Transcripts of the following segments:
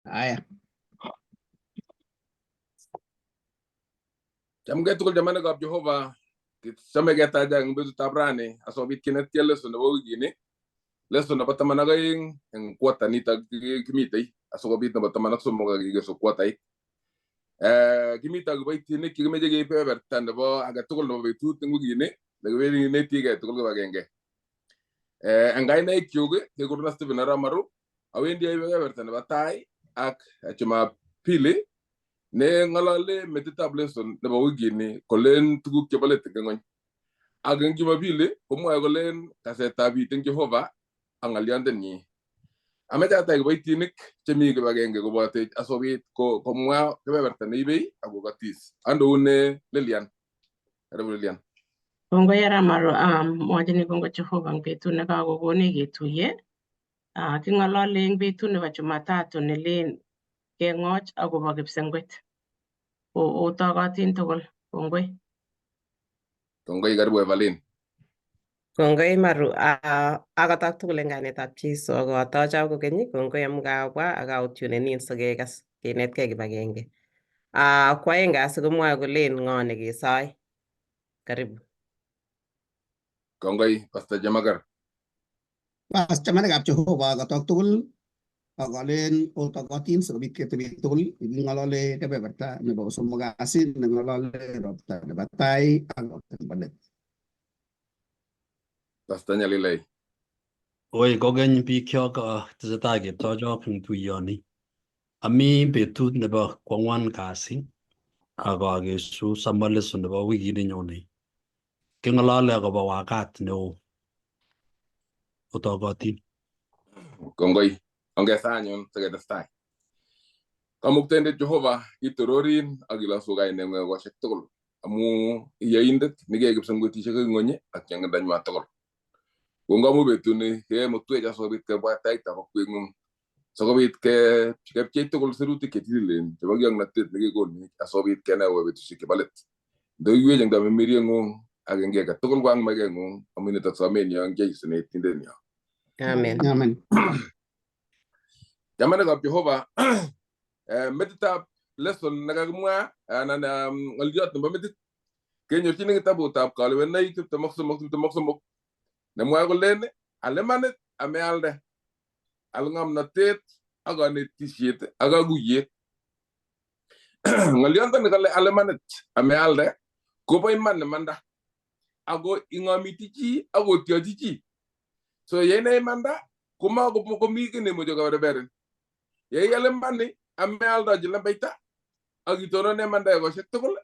Haya. Chamgei tugul chamanikab Jehova. Kichame ketaja eng betutab rani asikobit kinetkei lesson nebo wikini. Lesson nebo 12 eng quarter nitok kimitei asikobit nebo 13 akikesu quartait. Kimito kiboitinik chekimeche keib kebeberta nebo agetugul nebo betut eng wikini nekiwendi kinetigei tugul kibagenge. Eng kainaikyuk kekurena Stephen Arap Maru. Awendi aibe kebeberta nebo tai ak Jumapili ne ng'olole metitab lesson nebo wikini kolen tuguk chebo let eng ng'ony. Ak eng Jumapili komwoe kolen kasetab it eng Jehova ak ng'olyondenyi. Ameche atach kiboitinik chemi kibagenge kobotech asikobit komwa kebeberta neibei ak kokotis. Andoune Lilian. Karibu Lilian. Kongoi Arap Maru, mwachini kongoi Jehova eng betut nekakokonech ketuiye. King'olole eng betut nebo Jumatatu nelen keng'och akobo kipsengwet. Otokotin tugul. Kongoi. Kongoi, karibu Evelyn. Kongoi Maru, akotok tugul eng kainetab Jesu ako atochok kokeny, kongoi amu kabwa ak autunenin sikekas kenetkei kibagenge. Ko aeng kasi komwoe kolen ng'o nekesoi. Karibu. Kongoi Pastor Jemakar. Bas chamanikab Jehova katok tugul ak alen otokotin sikobit ketebi tugul king'olole kebeberta nebo somok kasi neng'olole ropta nebo tai ak ropta nebo let. Pastor Nyalilei. Oi kokeny bikyok tesetai ketochok eng tuiyoni. Ami betut nebo kwangwan kasi ak akesu sama lesson nebo wikit nenyone. King'olole akobo wakat neo. Otokotin. Kongoi. Ongesa anyun siketestai. Kamuktaindet Jehova kitororin ak ilosu kaineng'ung egosiek tugul amu iyoindet nekiyai kipsengwetisiek ak ng'ony ak chang'indanywa tugul. Kongoi amu betuni kemutwech asikobit kebwa taitab akweng'ung sikobit kepchei tugul sirutik chetililen chebo kiong'notet nekekonech asikobit kenai akobo betusiek chebo let. Ndoiwech eng tamirmirieng'ung ak eng kiy age tugul ko ang makeng'ung amu nitok somenyo eng Jesu ne Yetindenyo. Amen. Amen. Chamanikab Jehova, metitab lesson nekakimwa anan ng'oliot nebo metit kenyorchini kitabutab Kalewenaik 23:23 nemwoe kolen al imanit amealde, al ng'omnotet ak konetisiet ak kakuyet. Ng'olyondoni kale al imanit amealde kobo iman imanda ako ing'omiti chi ak kotyochi chi. So yeinai imanda komakomi kiy nemuche koberberin. Yeial imani amealdochi lembeita ak itonone imanda ekosiek tugul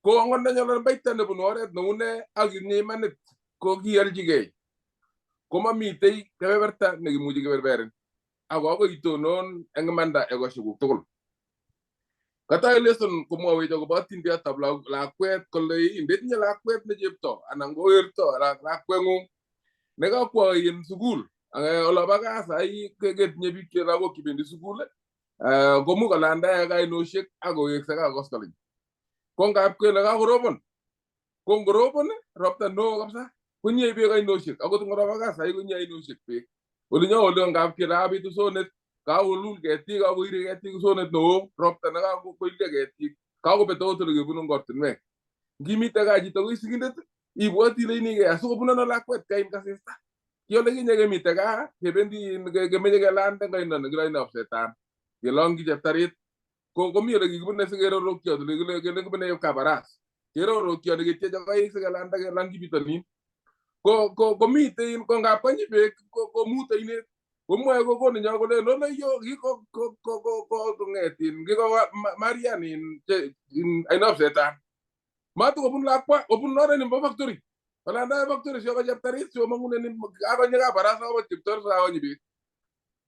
ko angot ndanyo lembeita nebunu oret neu nee ak itinye imanit ko kialchigei. Komamitei kebeberta nekimuchi keberberin ako akoi itonon eng imanda ekosiekuk tugul. Katoi lesson komwowech akobo atindiotab lakwet kole ndetinye lakwet ne chepto anan ko werto lakweng'ung nekakwo in sukul olobo gaa sai ketinye biik che lagok chebendi sukul komuch kolanda ainoshek ak kowekse gaa koskoleny. Ko ngap kele kakorobon ko ngorobon ropta neo kabisa konyie beek ainoshek akot ngorobo gaa sai konyie ainoshek beek. Olinyo oli ngap kele kabit usonet kakolul ketik kakoire ketik usonet neo ropta nekakoilyo ketik kakobet akot ole kebunu eng ortinwek. Ngimite gaa chito ko sigindet ibwoti ile inigei asikobun ano lakwet kaim kasista. Ki ole kinye kemite gaa kebendi kemeche kelande eng oino nekile oinab setan kelongchi cheptarit ko komi ole kikibune sikerorokchot ole kile kele kibune Kabaras kerorokchot ketieche koik sikelanda kelangchi bitonin ko ko komitei ko ngap konyi beek komut oinet komwoe kokoninyo kole loloiyo kiko ko ko ko kong'et in kiko Marian in oinab setan matokobun lakwa kobun oret nimbo factory kolanda factory siko cheptarit sikomong'unen kakonyi Kabaras akobo cheptorit kakonyi beek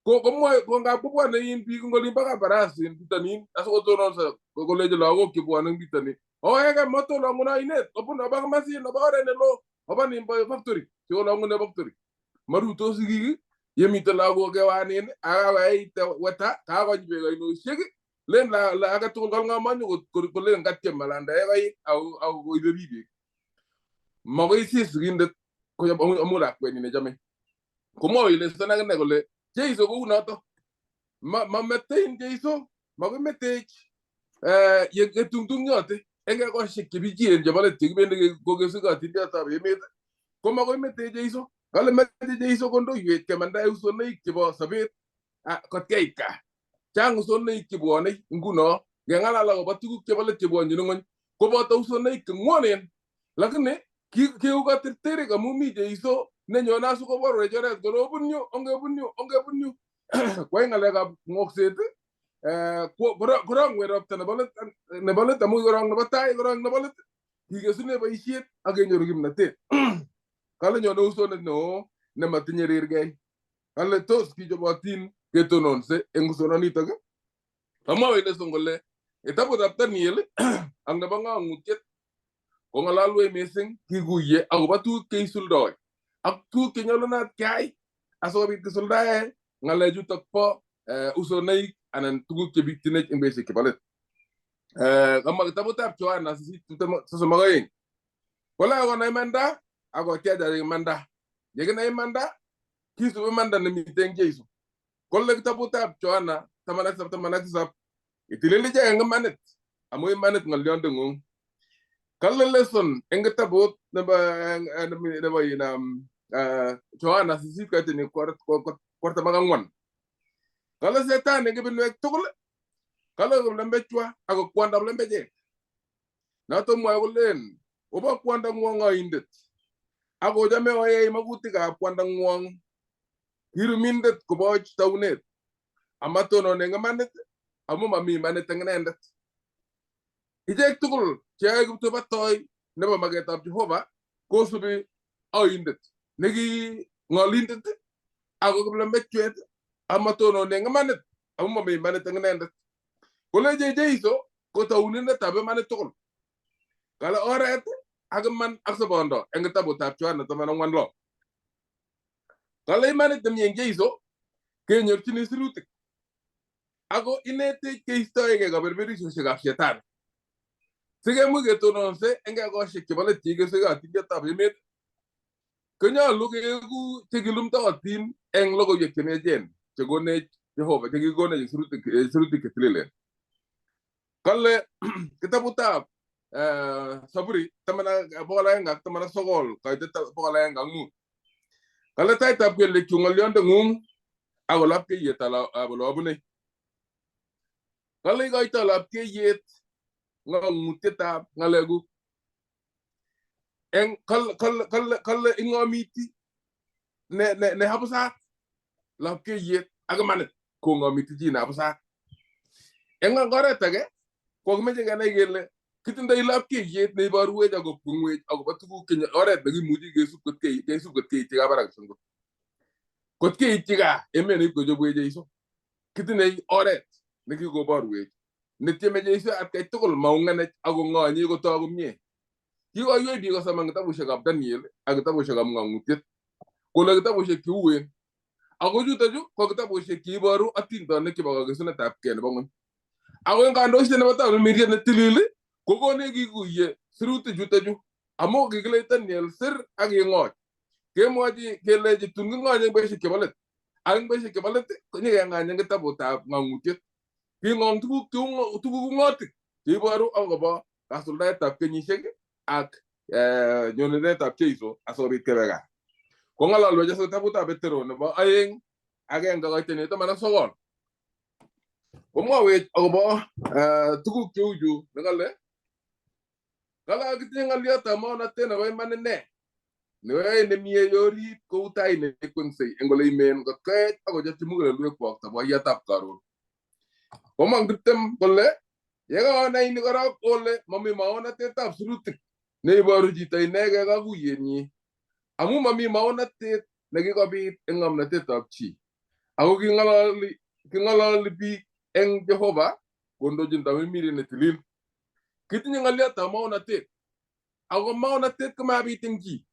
ko komwoe ko ngap kobwone in biik eng olimbo Kabaras in bitonin asikotononso kolechi lagok chebwone eng bitonin oweke matolong'une oinet obun oba komasin oba oret neloo oba nimbo factory sikolong'une factory marutos sigik yemiten lagok kewanin akakoyait weta kakonyi beek ainoshek len age tugul kalng'omonyu kolen katyem alandae koik ako koibe biik beek makoi sis sigindet amu lakwenyi nechome komwoe lesson akine kole Jeiso kou noto. Mametein Jeiso, makimetech yetungtungyote eng ekosiek chebichien chebo let chekibendi kokesu katindiotab emet ko makoi metech Jeiso. Kale meche Jeiso kondoiwech kemandae usonaik chebo sobet kotkeit gaa. Chang usonaik chebwonei nguno ngeng'alal akobo tuguk chebo let chebwonjin ng'ony koboto usonaik cheng'wonen, lakini kiu katerterik amu mi Jeiso nenyone asikoborwech oret kole obun yu, ongebun yu, ongebun yu. Kwai ng'alekab ng'okset korongwech ropta nebo let amu korong nebo tai, korong nebo let kikesune boisiet ak kenyoru kimnatet. Kale nyone usonet neo nematinye rirgei. Kale tos kichobotin ketononse eng usononitok. Kamwawech lesson kole kitabutab Daniel ak nebo Ng'ang'utiet kong'alalwech missing kikuye akobo tuguk cheisuldoi ak tuguk chenyolunot keyai asikobit kisuldae ng'alechutok bo usonaik anan tuguk chebitchinech eng betusiek chebo let. Kamwa kitabutab Yohana 8:32 kole akonai imanda akotyach imanda. Yekinai imanda kisub imanda nemiten eng Jeiso. Kole kitabutab Yohana 17:17 itilil ichek eng imanit amu imanit ng'olyondeng'ung. Kale lesson eng kitabut nebo in Yohana 8:44. Kale Satan eng ibinwek tugul kale kiplembechwa ako kwandab lembechek. Noto mwae kolen obo kwandang'wong oindet ako chome oyai makutikab kwandang'wong. Kirumindet koboch taunet amatonon eng imanit amu mami imanit eng inendet. Ichek tugul cheyoe kiptubatoi nebo maketab Jehova kosubi oindet neki ng'olindet ako kiplembechwet amatonon eng imanit amu mami imanit eng inendet. Kolechech Jeiso ko taunindetab imanit tugul. Kale oret ak iman ak sobondo eng kitabutab Yohana 14:6. Kale imanit nemi eng Jeiso kenyorchini sirutik ako inetech keistoegei kaberberishosiekab shetani sikemuch ketononse eng ekosiek chebo let cheikeswek atindiotab emet konyolu keeku chekilumdootin eng logoiwek chemiachen chekonech Jehova, chekikonech sirutik chetililen. Kale kitabutab Saburi 119 kaitet 105. Kale taitab kelyekchu ng'olyondeng'ung ako lapkeiyet ab ole abune. Kale ikoito lapkeiyet ng'ong'utietab ng'alekuk. Eng kale ing'omiti ne habusat lapkeiyet ak imanit kong'omiti chi ne habusat. Eng oret age ko kimeche kenai kele kitindoi lapkeiyet neiboruech ako kwengwech akobo tuguk che oret nekimuchi kesub kesub kot keityi kabarak kipsengwet. Kot keityi gaa emet neipkochobwech Jeiso. Kitindoi oret nekikoborwech netieme Jeiso atkai tugul maung'anech ako ng'onye kotok komie. Kikoiwei biik kosoman kitabusiekab Daniel ak kitabusiekab Ng'ang'utiet kole kitabusiek cheuen. Ako chutochu ko kitabusiek cheiboru atindonik chebo kakesunetabkei nebo ng'ony. Ako eng kandoiset nebo Tamirmiriet netilil kokonech kikuye sirutik chutochu amu kikile Daniel sir ak ing'och. Kemwochi kelechi tun king'ony eng betusiek chebo let. Ak eng betusiek chebo let konyekeng'any eng kitabutab Ng'ang'utiet. King'ong tuguk ung'otik cheiboru akobo kasuldaetab kenyisiek ak nyonunetab Jeiso asikobit kebe gaa. Kong'alalwech eng kitabutab Petero nebo 2:1 19. Komwawech akobo tuguk cheu chu nekale kale kitinye ng'oliotab maonatet nebo iman ine neyoe nemie yorit kou tai nekwengsei eng ole imen kot koech akochopchi mugulelwekwok taboiyetab karon. Komong 20 kole yekaonai ni korok ole mami maonatetab sirutik neiboru chito inegei kakuyenyi amu mami maonatet nekikobit eng ng'omnotetab chi ako king'ololi biik eng Jehova kondochin Tamirmiriet netilil. Kitinye ng'oliotab maonatet ako maonatet komabit eng chi.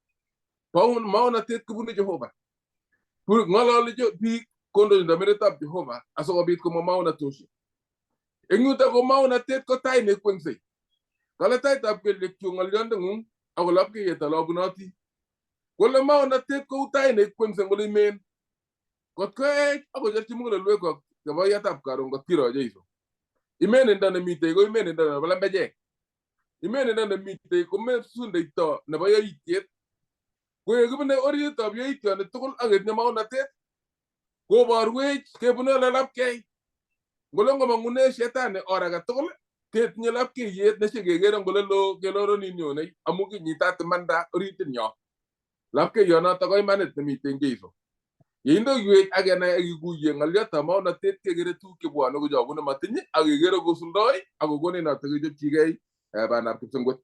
Maonatet kobunu Jehova. Ng'ololi biik kondochin Tamirmirietap Jehova asikobit komwa maonatosiek. Eng yutok ko maonatet ko tai nekwengsei. Kale taitab kelyekchu ng'olyondeng'ung ako lapkeiyet ole abunoti. Kole maonatet kou tai nekwengsei eng ole imen. Kot koech akochopchi mugulelwekwok Boiyotab karon kotkiro Jeiso. Imenindo nemitei ko imenindo nebo lembechek. Imenindo nemitei ko mesundeito nebo yoityet. Ko yekibune oritab yoityoni tugul ak ketinye maonatet koborwech kebune ole lapkei. Ngole ngomong'une shetani or age tugul ketinye lapkeiyet neshikekere ngole loo keloronin nyonei amu kinyitat imanda oritinyo. Lapkeiyonoto ko imanit nemitei eng Jeiso. Yeindoiwech ak kenai ak kikuye ng'oliotab maonatet kekere tuguk chebwone kochobu nematiny ak kekere kosuldoi ak kokonech noto kechopchigei bandab kipsengwet.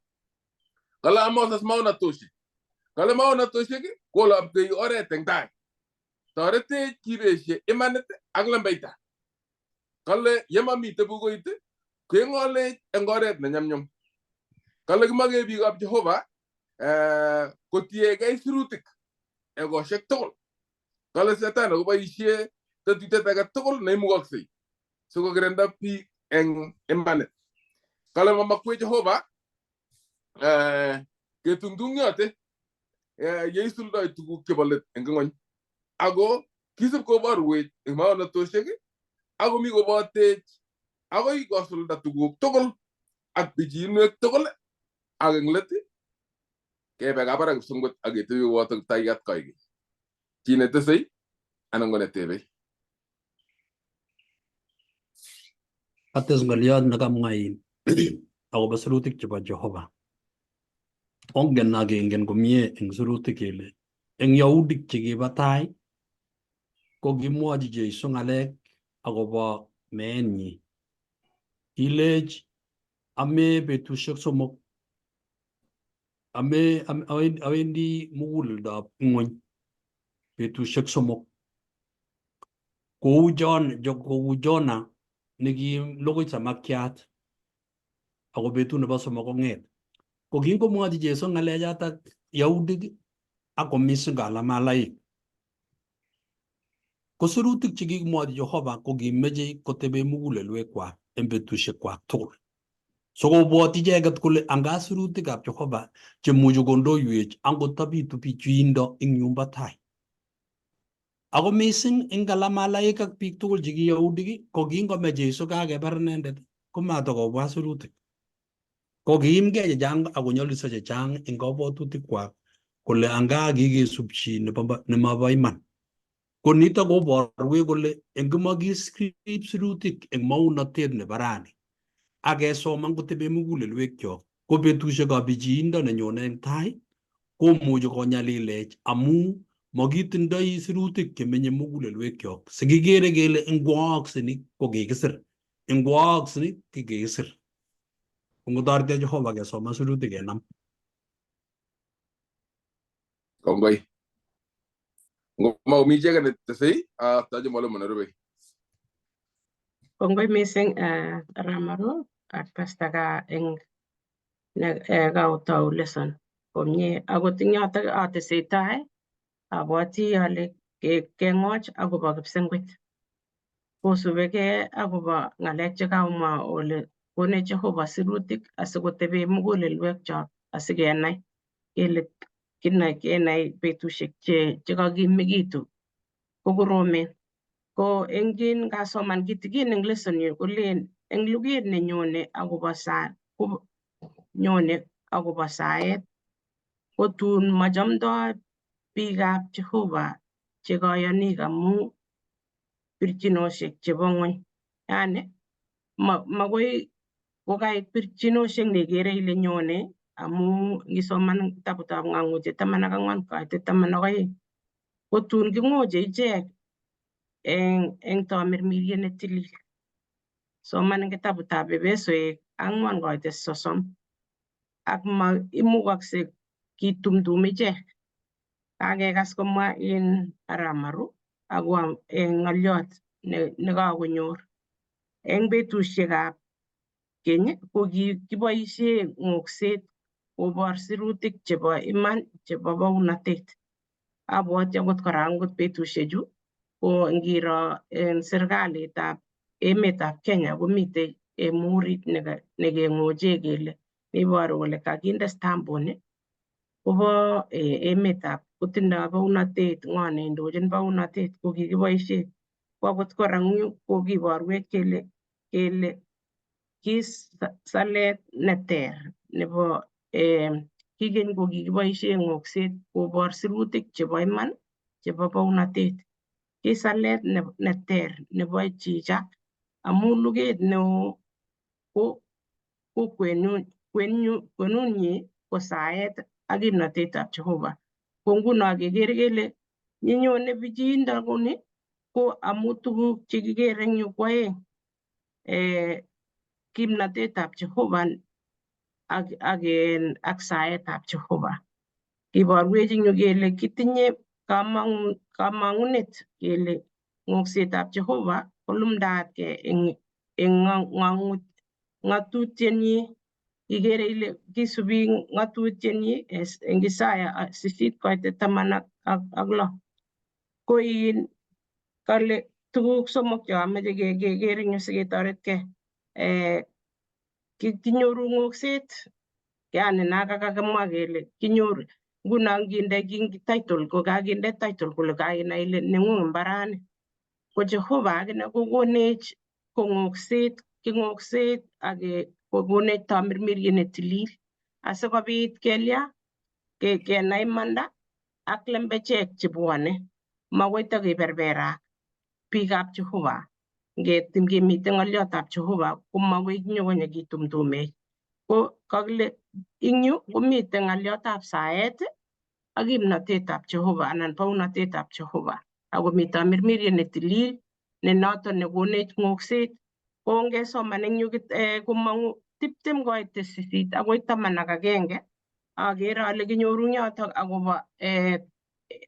Kale Amos maonatoshek. Kale maonatoshek kolapkei oret eng tai. Toretech kibeshe imanit ak lembeita. Kale yemamite bukuit keng'olech eng oret ne nyumnyum. Kale kimoke biikab Jehova kotiegei sirutik ekoshek tugul. Kale Shetani koboisie tetutiet age tugul neimukoksei sikokirinda biik eng imanit. Kale mamakwech Jehova ketungtungyote yeisuldoi tuguk chebo let eng ng'ony. Ako kisib koborwech eng maonatoshek ako mi kobotech akoi kosulda tuguk tugul ak pichinwek tugul ak eng let kebe kabarak kipsengwet ak ketebi koboto Kiptayat koikeny. Chi netesei anan ko netebei. Ates ng'oliot nekamwa in akobo sirutik chebo Jehova. Ongen ak kengen komie eng sirutik kele eng Yahudik chekibo tai ko kimwochi Jeiso ng'alek akobo meenyi. Kilech ame betusiek somok ame awendi muguleldab ng'wony betusiek somok. Kou John, kou Jona nekilokoi samakiat ako betut nebo somok kong'et. Ko kingomwochi Jesu ng'alechatak Yahudik ak komis kalamalaik. Ko sirutik chekikimwochi Jehova ko kimeche kotebe mugulelwekwak eng betusiekwak tugul. So kobwoti icheket kole anga sirutikab Jehova chemuchi kondoiwech angot tabitu pichiindo eng yumbo tai. Ako mising eng kalamalaik ak biik tugul che ki Yahudik ko kingome Jesu kakebar inendet komatokobwa sirutik. Ko kiimgei chechang ak konyoliso chechang eng kabwatutikwak kole anga kikesub chi nemobo iman. Ko nito koborwech kole eng kimakisib sirutik eng maunotet nebo rani ak kesoman kotebe mugulelwekyok ko betusiekab pichiindo nenyone eng tai komuchi konyalilech amu makitindoi sirutik chemenye mugulelwekyok sikikere kele ngwookse ni ko kikisir ngwookse ni kikisir. Ngotoretech Jehova kesoman sirutik kenam. Kongoi. Ngomakomi chi age netesei atache mwalimu nerubei. Kongoi mising Ramaru ak Pastor eng kaotou lesson komie. Akot eng yotok atesetai abwati ale kengoch akobo kipsengwet. Kosubekei akobo ng'alek chekamwa ole konech Jehova sirutik asikotebe mugulelwekyok asikenai kele kinai kenai betusiek chekakimikitu ko koromen. Ko eng kin kasoman kitikin eng lesson yu kolen eng luget nenyone akobo sa ko nyone akobo saet ko tun machamdoi biikab Jehova chekoyonik amu pirchinosiek chebo ng'wony. Yani makoi kokait pirchinosiek nekere ile nyone amu ngisoman kitabutab Ng'ang'utiet 14 kaitet 12 ko tun king'oche ichek eng tamirmiriet netilil. Soman eng kitabutab Epesoek 4 kaitet 30 ak imukakse kitumtum ichek. Kakekas komwa en Aramaru ako eng ng'oliot nekakonyor. Eng betusiekab keny ko kikiboisie ng'okset kobor sirutik chebo iman chebo bounatet. Abwati akot kora angot betusiechu ko ngiro en serikalitab emetab Kenya komitei muhurit nekeng'oche kele neiboru kole kakinde stampuni kobo emetab kotindoi bounatet ng'o neindochin bounatet ko kikiboisie Ko akot kora eng yu kokiborwech kele ki salet neter nebo kikeny ko kikiboisie ng'okset kobor sirutik chebo iman chebo bounatet. Ki salet neter nebo chichak amu luget neo ko kwenunyi ko saet ak kimnatetab Jehova. Ko nguno kekere kele nyenyone pichiindo koni ko amu tuguk chekikere eng yu ko aeng, kimnatetab Jehova ak saetab Jehova. Kiborwech eng yu kele kitinye kamang'unet kele ng'oksetab Jehova kolumdaatke eng ng'atutienyi. Ikere ile kisubi ng'atutienyi eng Isaya 8:16. Ko in kale tuguk somok che amoche keker eng yu siketoretkei. Kinyoru ng'okset, yani nakakakimwa kele kinyoru nguno nginde title ko kakinde title kole kainai ile neng'ung mbarani. Ko Jehova akine kokonech kong'okset, king'okset ak kokonech tamirmiriet netilil asikobit kelya kenai imanda ak lembechek chebwone. Makoi takeberberak biikab Jehova. Ngemiten ng'oliotab Jehova komakoi nyokonye kitumtumech. Ko kakile eng yu komiten ng'oliotab saet ak kimnatetab Jehova anan bounatetab Jehova. Akomi tamirmiriet netilil ne noton nekonech ng'okset. Ko ngesoman eng yu komong'u 20 koit 8 akoi 11 akere ale kinyoru eng yotok akobo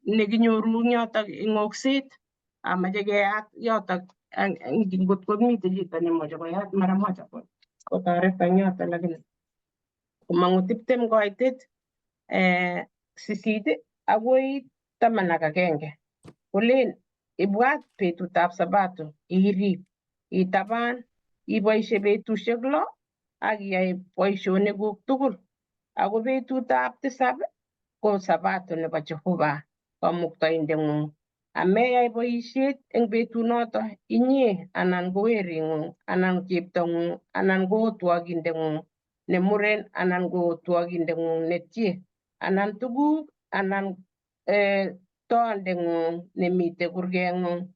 nekinyoru eng yotok ng'okset. Amache keyat yotok ngot komiten chito nemoche koyat mara moja kotoret eng yotok lakini komong'u 20 koitet 8 akoi 11 kolen ibwat betutab Sabato irib, itaban, iboisie betusiek 6 ak iyai boisionikuk tugul. Ako betutab tisab ko Sabato nebo Jehova kamuktaindeng'ung. Ameyai boisiet eng betunoto inye anan ko wering'ung anan cheptong'ung anan ko otwokindeng'ung ne muren anan ko otwokindeng'ung ne tie anan tuguk anan toondeng'ung nemite kurgeng'ung.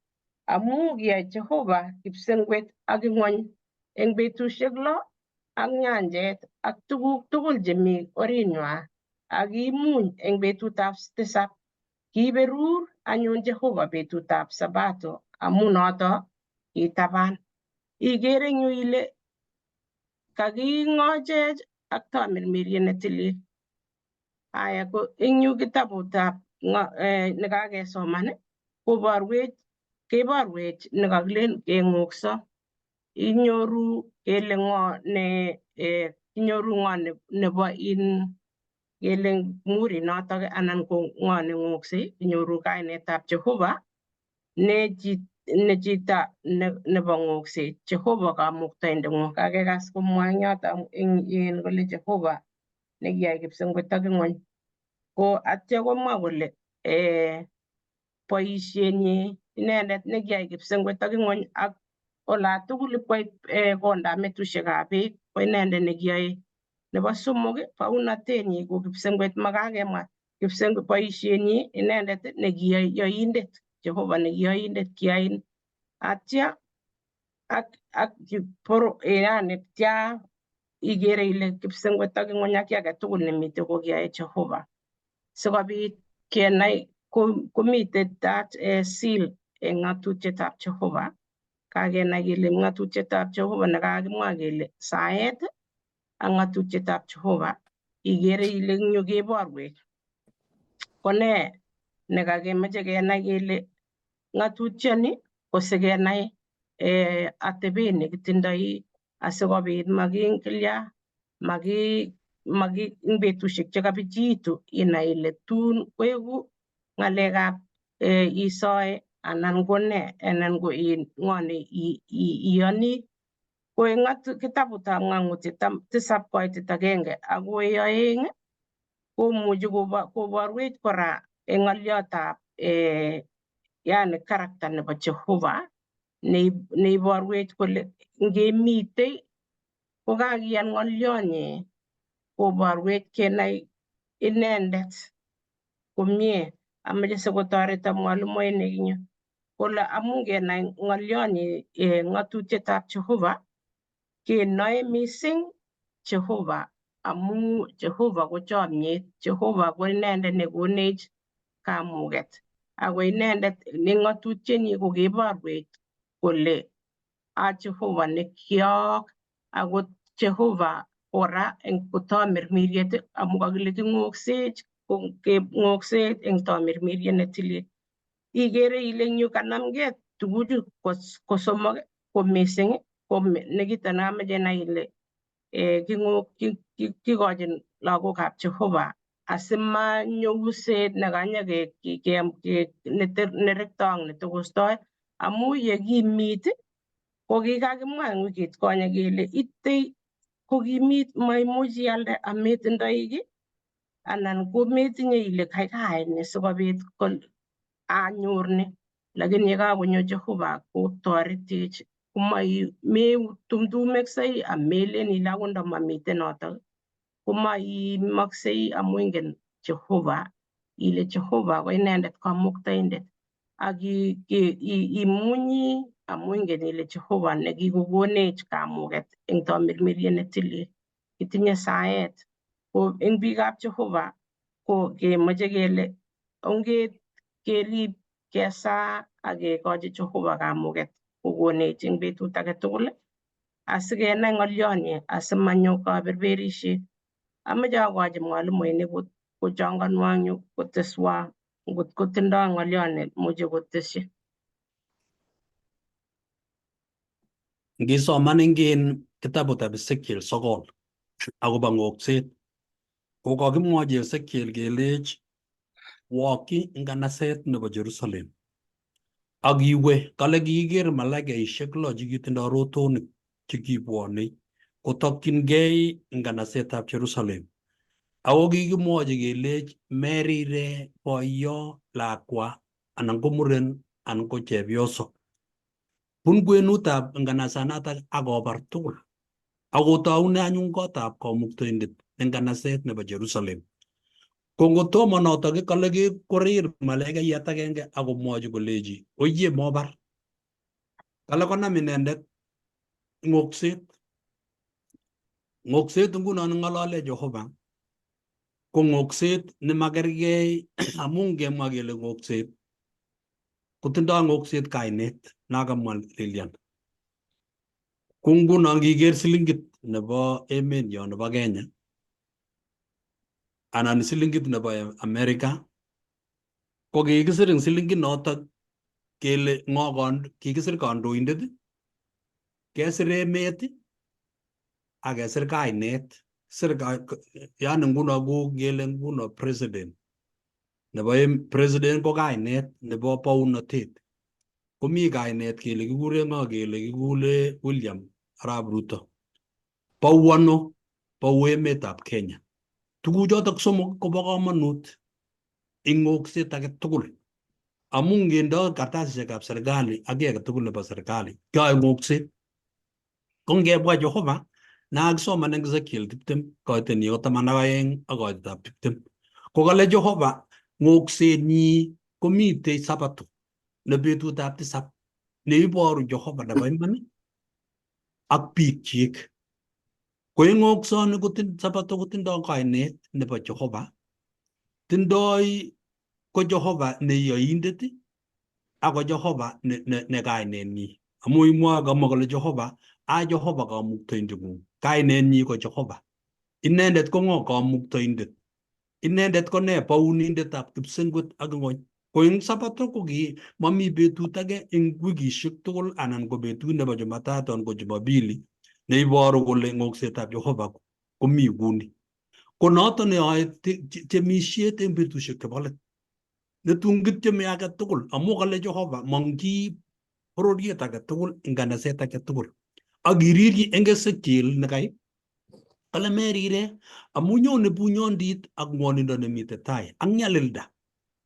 Amu kiyai Jehova kipsengwet ak ing'wony eng betusiek 6 ak nyanjet ak tuguk tugul chemi orinywa ak kimuny eng betutab tisab. Kiberur anyun Jehova betutab Sabato amu noto kitaban. Ikere eng yu ile kaking'ochech ak tamirmiriet netilil. Aya ko eng yu kitabutab nekakesoman koborwech keborwech nekakilen keng'okso. Inyoru kele ng'o ne inyoru ng'o nebo in kele muhuri notok anan ko ng'o neng'okse inyoru kainetab Jehova ne chito nebo ng'okset Jehova kamuktaindeng'ung. Kakekas komwa eng yoto eng kole Jehova nekiyai kipsengwet ak ing'wony. Ko atya komwa kole boisienyi inendet nekiyai kipsengwet ak ing'wony ak olatugul ipkoit kondab metusiekab beek ko inendet nekiyoe. Nebo somok bounatenyi ko kipsengwet makakemwa kipsengwet boisienyi inendet nekiyoindet Jehova nekiyoindet kiyain atya ak yani tya ikere ile kipsengwet ak ing'wony ak kiy agetugul nemite ko kiyoe Jehova. Sikobit kenai komite that seal eng ng'atutietab Jehova. Kakenai kele ng'atutietab Jehova nekakimwa kele saet ak ng'atutietab Jehova ikere ile eng yu keborwech. Ko nee nekakemoche kenai kele ng'atutioni ko sikenai atebet nekitindoi asikobit makikilya maki eng betusiek chekabichitu inai ile tun koeku ng'alekab isoe anan ko ne anan ko ng'o ne iyoni. Ko eng kitabutab ng'ang'utiet 7:1 akoi 2 komuchi koborwech kora eng ng'oliotab yani character nebo Jehova Neiborwech kole ngemitei kokakiyan ng'olyonyi koborwech kenai inendet komie. Amoche sikotoreto mwalimuinik eng yu kole amun kenai ng'olyonyi ng'atutietab Jehova kenoe mising Jehova amu Jehova ko chomyet, Jehova ko inendet nekonech kamuget ako inendet ne ng'atutienyi ko keborwech kole a Jehova ne kiok ako Jehova kora eng kotamirmiriet amu kakile king'oksech keng'okset eng tamirmiriet netilil. Ikere ile eng yu kanamgei tuguchu kosomok ko mising ko nekito namache inai ile kikochin lagokab Jehova asimanyo uset nekanye nerektoi ak netokostoi amu yekimit ko kikakimwa eng wikit konye kele itei kokimit maimuch ialde ametindoi kiy anan kometinye ile kaikai ni sikobit anyor ni, lakini yekakonyo Jehova kotoretech komaimetumtumeksei amelen ile akot ndamamiten notok komaiimaksei amu ingen Jehova ile Jehova ko inendet kamuktaindet ak imunyi amu ingen ile Jehova nekikokonech kamuget eng tamirmiriet netilil. Kitinye saet ko eng biikab Jehova ko kemoche kele onge kerib kesaa ak kekochi Jehova kamuget kokonech eng betut age tugul asikenai ng'olyonyi asimanyo kaberberisiet. Amoche akochi mwalimuinik kochanganwa eng yu koteswa ngot kotindoi ng'olyon nemuche kotesyi. Ngisoman eng kitabutab Ezekiel 9 akobo ng'okset ko kakimwochi Ezekiel kelech wokyi nganaset nebo Jerusalem ak iwe kale kiiker malaikaishek lo chekitindoi rotonik chekibwonei kotokyingei nganasetab Jerusalem ako kikimwochi kelech merire boiyo lakwa anan ko muren anan ko chepyoso bun kwenutab nganasanatak ak kobar tugul akotoune anyun kotab kamuktoindet eng nganaset nebo Jerusalem. Ko ngotomo notok kale korir malaikayat agenge akomwochi kolechi oye mobar. Kale konam inendet ng'okset. Ng'okset nguno ng'olole Jehova ko ng'okset nemakergei amu ngemwa kele ng'okset kotindoi ng'okset kainet nakamwa Lilian. Ko nguno ngiker silingit nebo emenyo nebo Kenya anan silingit nebo Amerika ko kikisir eng silingit notok kele ng'o kikisir kandoindet, kesir emet ak kesir kainet. Sir yani nguno ko ngele nguno president nebo president ko kainet nebo bounotet. Komi kainet kele kikure ng'o kele kikure William Arap Ruto. Bou ano? Bou emetab Kenya. Tuguchotok somok kobo komonut eng ng'okset age tugul. Amu ngendoi kartasishekab serikali ak kiy age tugul nebo serikali keyoe ng'okset. Ko ngebwa Jehova nakakisoman eng Ezekiel 20 koitenyi ko 12 ak koitetab 20 ko kale Jehova ng'oksenyi komitei sabato ne betutab tisab neiboru Jehova nebo iman ak biikchik. Ko eng ng'oksoni ko sabato kotindoi kainet nebo Jehova, tindoi ko Jehova ne yoindet ako Jehova ne kainenyi. Amu imwoe kamwa kole Jehova, a Jehova kamuktoindeng'ung. Kainenyi ko Jehova. Inendet ko ng'o? Kamuktoindet. Inendet ko ne? Bounindetab kipsengwet ak ng'ony. Ko eng sabato ko ki mami betut age eng wikishek tugul anan ko betut nebo Jumatatu anan ko Jumapili neiboru kole ng'oksetab Jehova komi kuni. Ko noto neyoe temisiet eng betusiek chebo let. Netun kityeme age tugul amu kale Jehova mongchi bororiet age tugul eng nganaset age tugul. Ak iriryi eng Ezekiel nekai kale merire amu nyone bunyondit ak ngwonindo nemite tai ak nyalilda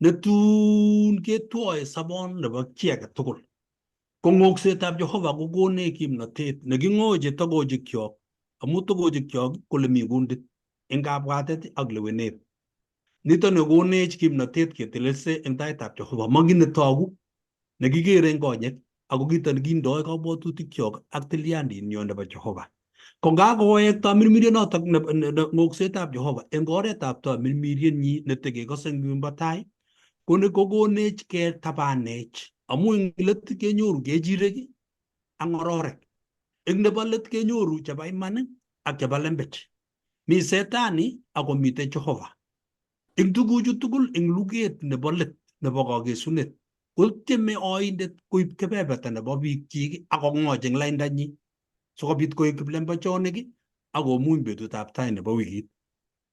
netun ketwoe sobon nebo chi age tugul. Ko ng'oksetab Jehova kokonech kimnotet neking'oche togochikyok amu togochikyok kole mi kundit eng kabwatet ak lewenet. Nito nekonech kimnotet ketelelse eng taitab Jehova, ma kiy netogu nekikere eng konyek ako kito nekindoi kabwatutikyok ak tilyandinyo nebo Jehova. Ko ngakowek tamirmirionotok ng'oksetab Jehova eng oretab tamirmirienyi netekekose eng yunbo tai, ko ni kokonech ketabanech amu eng let kenyoru kechirek ak ng'ororek. Eng nebo let kenyoru chebo iman ak chebo lembech. Mi setani akomite Jehova. Eng tuguchu tugul eng luget nebo let nebo kakesunet kotyeme oindet koib kebeberta nebo biikchik akong'och eng laindanyi sikobit koek kiplembechonik akomuny betutab tai nebo wikit.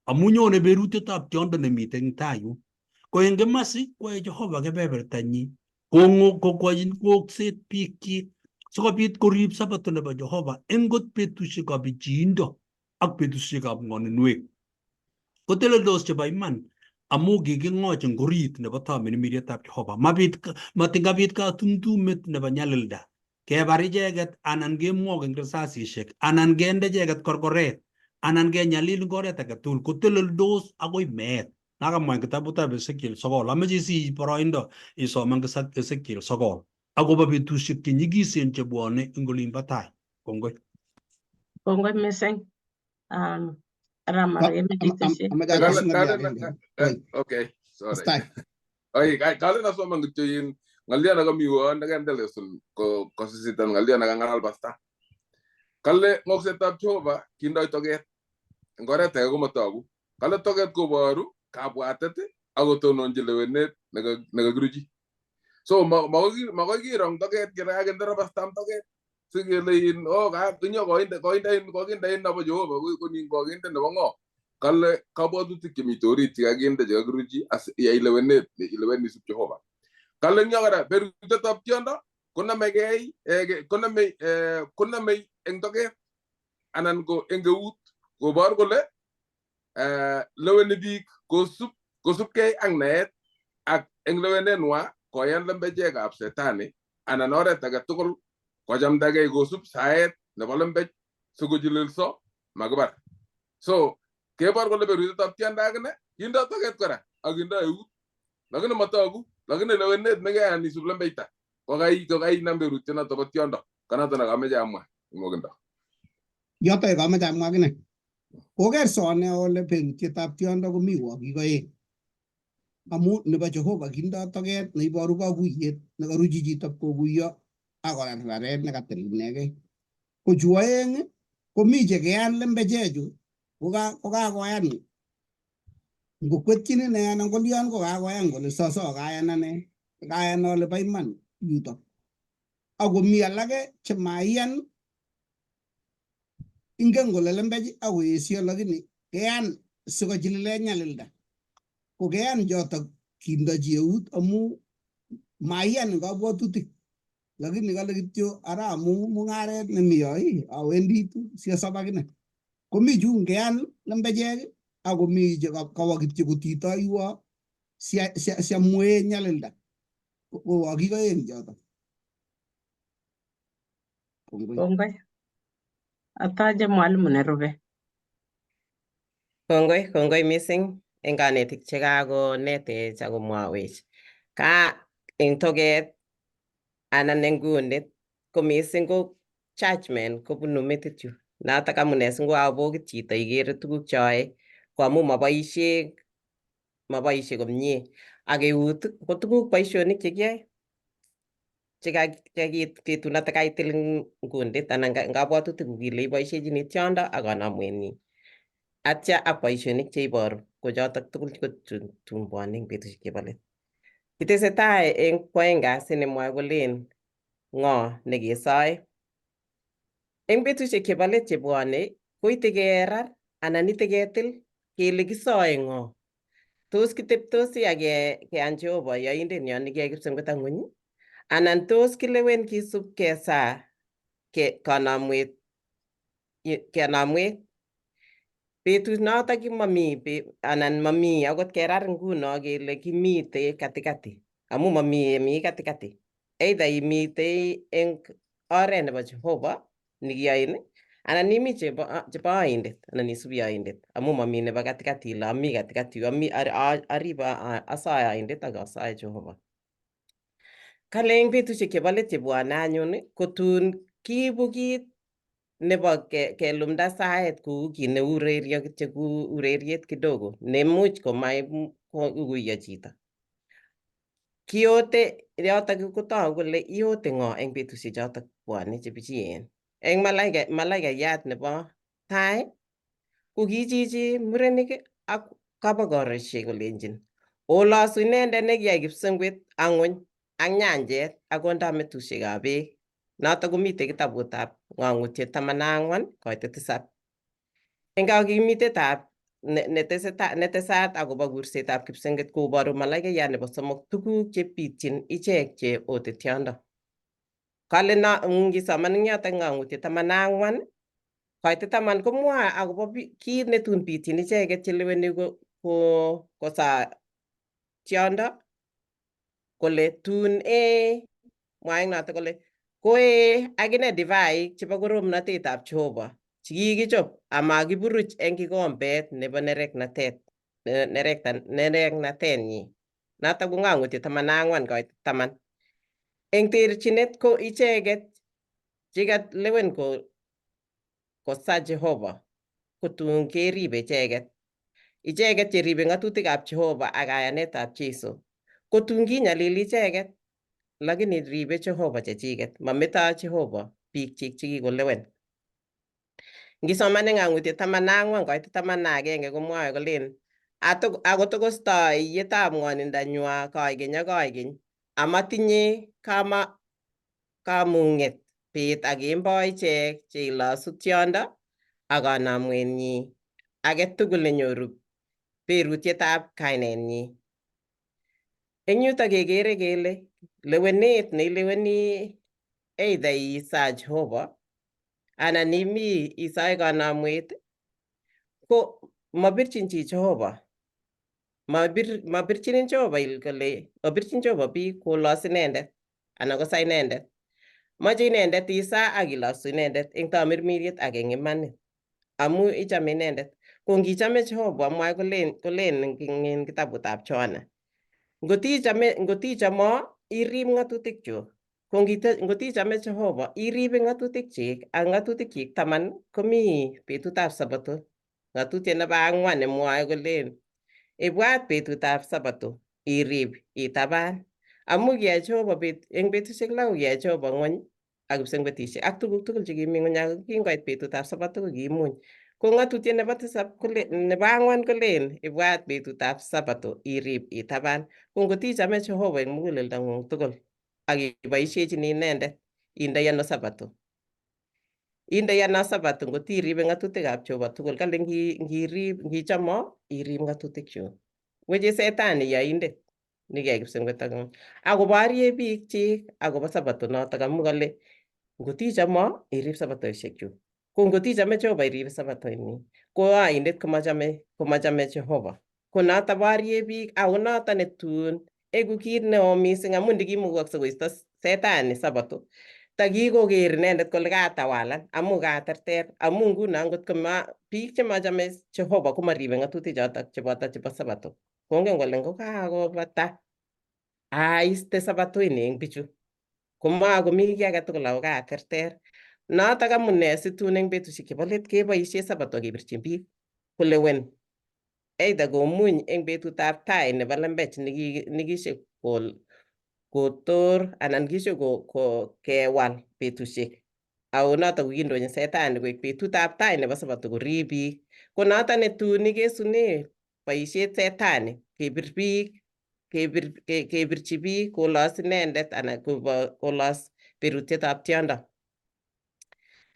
Amu nyone berutietab tiondo nemiten eng tai yun. Ko eng kimasi koyae Jehova kebebertanyi kokwochin ng'okset biikchik sikobit korib sabato nebo Jehova eng kot betusiekab bichiindo ak betusiekab ng'oninwek. Koteleldos chebo iman amu kiking'och eng orit nebo tamirmirietab Jehova. Mabit matingabit katumtumet nebo nyalilda kebar icheket anan kemwok eng risasisiek anan kende icheket korkoret anan kenyalil eng oret age tugul koteleldos akoi meet. Nakamwa eng kitabutab Ezekiel 9 ameche isich boroindo isoman Ezekiel 9 akobo betusiek che nyigisen chebwone eng olimbo tai. Kongoi. Kongoi missing. Ramar kemeche itesyi. Amache ateshi ng'olyo agenge. Okay, sorry. Oi, kalen asoman kityo in ng'olyo nekami uon nekende lesson ko kosisitan ng'olyo nekang'alal pasta. Kale ng'oksetab Jehova kindoi toket eng oret age komotogu. Kale toket koboru kabwatet akotononchi lewenet nekakiruchi. So makoi kirong toket kele kakinde rabastam toket sikele in oh inyo koinde koinde kokinde in nebo Jehova konin kokinde nebo ng'o. Kale kabwatutik chemite orit chekakinde chekakiruchi iyai lewenet ilewen isub Jehova. Kale eng yo kora berutetab tiondo konamegei konamei konamei eng toket anan ko eng eut kobor kole leweni biik kosub kosubkei ak naet ak eng lewenenwa koyan lembechekab setani anan oret age tugul kochamdagei kosub saet nebo lembech sikochililso makibar. So kebor kole berutetab tiondo akine kindo toket kora ak kindo eut lakini matogu lakini lewenet nekeyan isub lembeita kokainam berutyonoto bo tiondo konoto nekameche amwa eng nwokindo. Yoto ye kameche amwa akine. Koker sone ole berutietab tiondo komi wokik oeng. Amu nebo Jehova kindo toket neiboru kakuyet nekaruchi chito kokuyo ak korar raret nekatil inegei. Ko chu oeng komi chekeyan lembechechu kokakoyan ngokwetyin ine anan kolion kokakoyan kole soso kayan ane kayan ole bo iman yutok. Akomi alake chemaiyan ingen kole lembech akoesio lakini keyan sikochililen nyalilda. Ko keyan chotok kindochi eut amu maiyan eng kabwatutik lakini kale kityo ara amu mung'aret nemi yo awendi tu siasop akine. Komi chu ngeyan lembechek akomi che kawa kityo kotitoiwo siamwee nyalilda. Ko wokik oeng chotok. Kongoi. Kongoi. Ataje mwalimu nerube. Kongoi, kongoi missing eng kanetik chekakonetech akomwawech. Ka eng toket anan eng kundit ko missing ko judgment kobunu metit yu. Notok amune singokakobokit chito ikere tuguk cheyoe ko amu maboisie maboisie komie. Ak eut ko tuguk boisionik chekiyoe chekitunotok kaitil eng kundit anan eng kabwatutikuk ile iboisiechini tiondo ak kanamwenyi. Atya ak boisionik cheiboru ko chotok tugul ko tun bwone eng betusiek chebo let. Kitesetai eng kwoeng kasi nemwoe kolen ng'o nekesoe. Eng betusiek chebo let chebwone koite kerar anan ite ketil kele kisoe ng'o. Tos kiteptosi ak keyan Jehova yoindenyo nekiyai kipsengwet ak ng'weny anan tos kilewen kisub kesaa kanamwet kenamwet. Betut notok mami anan mami akot kerar nguno kele kimite katikati amu mami yemi katikati. Either imitei eng oret nebo Jehova nikiyoin anan imi chebo oindet anan isubi oindet amu mami nebo katikati ile ami katikati yu ami aribe asae oindet ak asae Jehova. Kale eng betusiek chebo let chebwone anyun kotun kiibu kit nebo kelumda saet kou kit neu urerio kityo kou ureriet kidogo nemuch komaikuiyo chito. Kiote yotok kotogu kole iote ng'o eng betusiek chotok bwone chepichien. Eng malaikayat nebo tai ko kichichi murenik ak kabogorisiek kolenjin olosu inendet nekiyai kipsengwet ak ng'wony ak nyanjet ak kondametusiekab beek. Notok komitei kitabutab Ng'ang'utiet 14 koitet 7. Eng kakimitetab netesat akobo kursetab kipsengwet koboru malaikayat nebo somok tuguk chepityin ichek che ote tiondo. Kale no ngisoman eng yotok Ng'ang'utiet 14 koitet 10 komwoe akobo kit netun pityin icheket cheleweni kosa tiondo kole tun ee mwae eng notok kole koee akine divaik chebo koromnatetab Jehova chekikichop amakiburuch eng kikombet nebo nereknatet nereknatenyi. Notok ko Ng'ang'utiet 14 koit 10. Eng terchinet ko icheket chekalewen kosa Jehova kotun keribe icheket. Icheket cheribe ng'atutikab Jehova ak kayanetab Jesu kotun kinyalili icheket lakini ribe Jehova chechiket mametoi Jehova biikchik chekikolewen. Ngisoman eng Ng'ang'utiet 14 koit 11 komwoe kolen akotokostoi yetab ng'wonindanywa koikeny ak koikeny amatinye kamung'et bet ak kemboi ichek cheilosu tiondo ak kanamwenyi age tugul nenyoru berutietab kainenyi. Eng yutok kekere kele lewenet neileweni either isaa Jehova anan imi isae kanamwet ko mabirchin chi Jehova. Mabirchinin Jehova kole mabirchin Jehova biik kolos inendet anan kosa inendet. Moche inendet isaa ak ilosu inendet eng tamirmiriet ak eng imanit amu ichame inendet. Ko ngichame Jehova mwae kolen eng kitabutab Johana ngotichamo irib ng'atutikchuk. Ko ngotichame Jehova iribe ng'atutikchik ak ng'atutikyik 10 komi betutab Sabato. Ng'atutiet nebo ang'wan nemwoe kolen ibwat betutab Sabato irib itaban amu kiyai Jehova eng betusiek lo kiyai Jehova ng'wony ak kipsengwetisiek ak tuguk tugul chekimi ng'wony ak kingoit betutab Sabato ko kiimuny. Ko ng'atutiet nebo tisab kole nebo ang'wan kolen ibwat betutab Sabato irib itaban. Ko ngotichame Jehova eng muguleldang'ung tugul ak iboisiechini inendet indoi ano Sabato. Indoi ano Sabato ngotiribe ng'atutikab Jehova tugul kale ngirib ngichamo irib ng'atutikchuk. Weche setani yoindet nikiyai kipsengwet ak ng'wony akoborie biikchik akobo Sabato notok amu kale ngotichamo irib Sabatoishekchuk. Ko ngotichame Jehova irib Sabatoini ko oindet komachame Jehova. Ko noto borie biik ako noto netun eku kit neo mising amu ndikimukokse koisto setani Sabato takikoker inendet kole katawalan amu katerter amu nguno ngot koma biik chemachame Jehova komaribe ng'atutik chotok cheboto chebo Sabato. Kongen kole ngokakobata aiste Sabato ini eng bichu komakomi kiy age tugul ako katerter. Notok amune situn eng betusiek chebo let keboisie Sabato kebirchin biik kolewen either komuny eng betutab tai nebo lembech nikishe kotor anan kishe kewal betusiek. Ako notok ko kindochin setani koek betutab tai nebo Sabato korib biik. Ko notok netun ikesune boisiet setani kebir biik kebirchi biik kolos inendet anan kolos berutietab tiondo.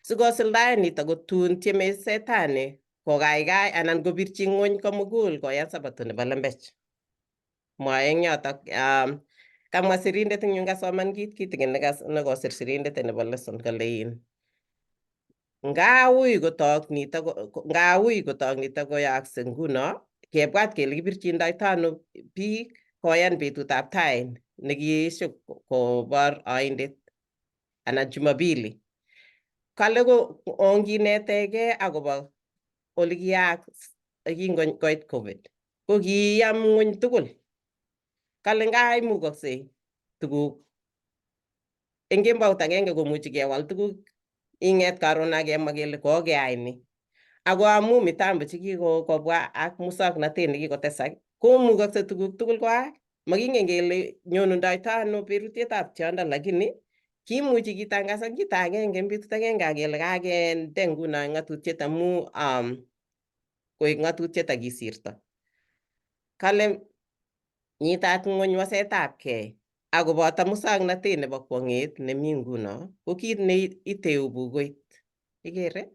Sikosuldaen nitok kotun tieme setani kokaikai anan kobirchi ng'wony komugul koyan Sabato nebo lembech. Mwae eng yotok kamwa sirindet eng yun kasoman kit kitikin nekosir sirindet nebo lesson kole ngaui kotok nitok ngaui kotok nitok koyaakse nguno kebwat kele kibirchindoito ano biik koyan betutab tai Nekiesho kobor oindet anan Jumapili. Kale ko onginetegei akobo ole kiyaak kingoit COVID. Ko kiyam ng'wony tugul. Kale nga imukoksei tuguk eng kembout agenge komuchi kewal tuguk ing'et karon akemwa kele kokeyai ni. Ako amu mitambo chekikobwa ak muswoknotet nekikotesak komukokse tuguk tugul koaak. Makingen kele nyonundoito ano berutietab tiondo lakini kimuchi kitangasan kito agenge eng betut agenge akele kakende nguno ng'atutiet amu koek ng'atutiet akisirto. Kale nyitat ng'wony wasetabkei akoboto muswoknotet nebo kwong'et nemi nguno ko kit ne iteu bukuit. Ikere?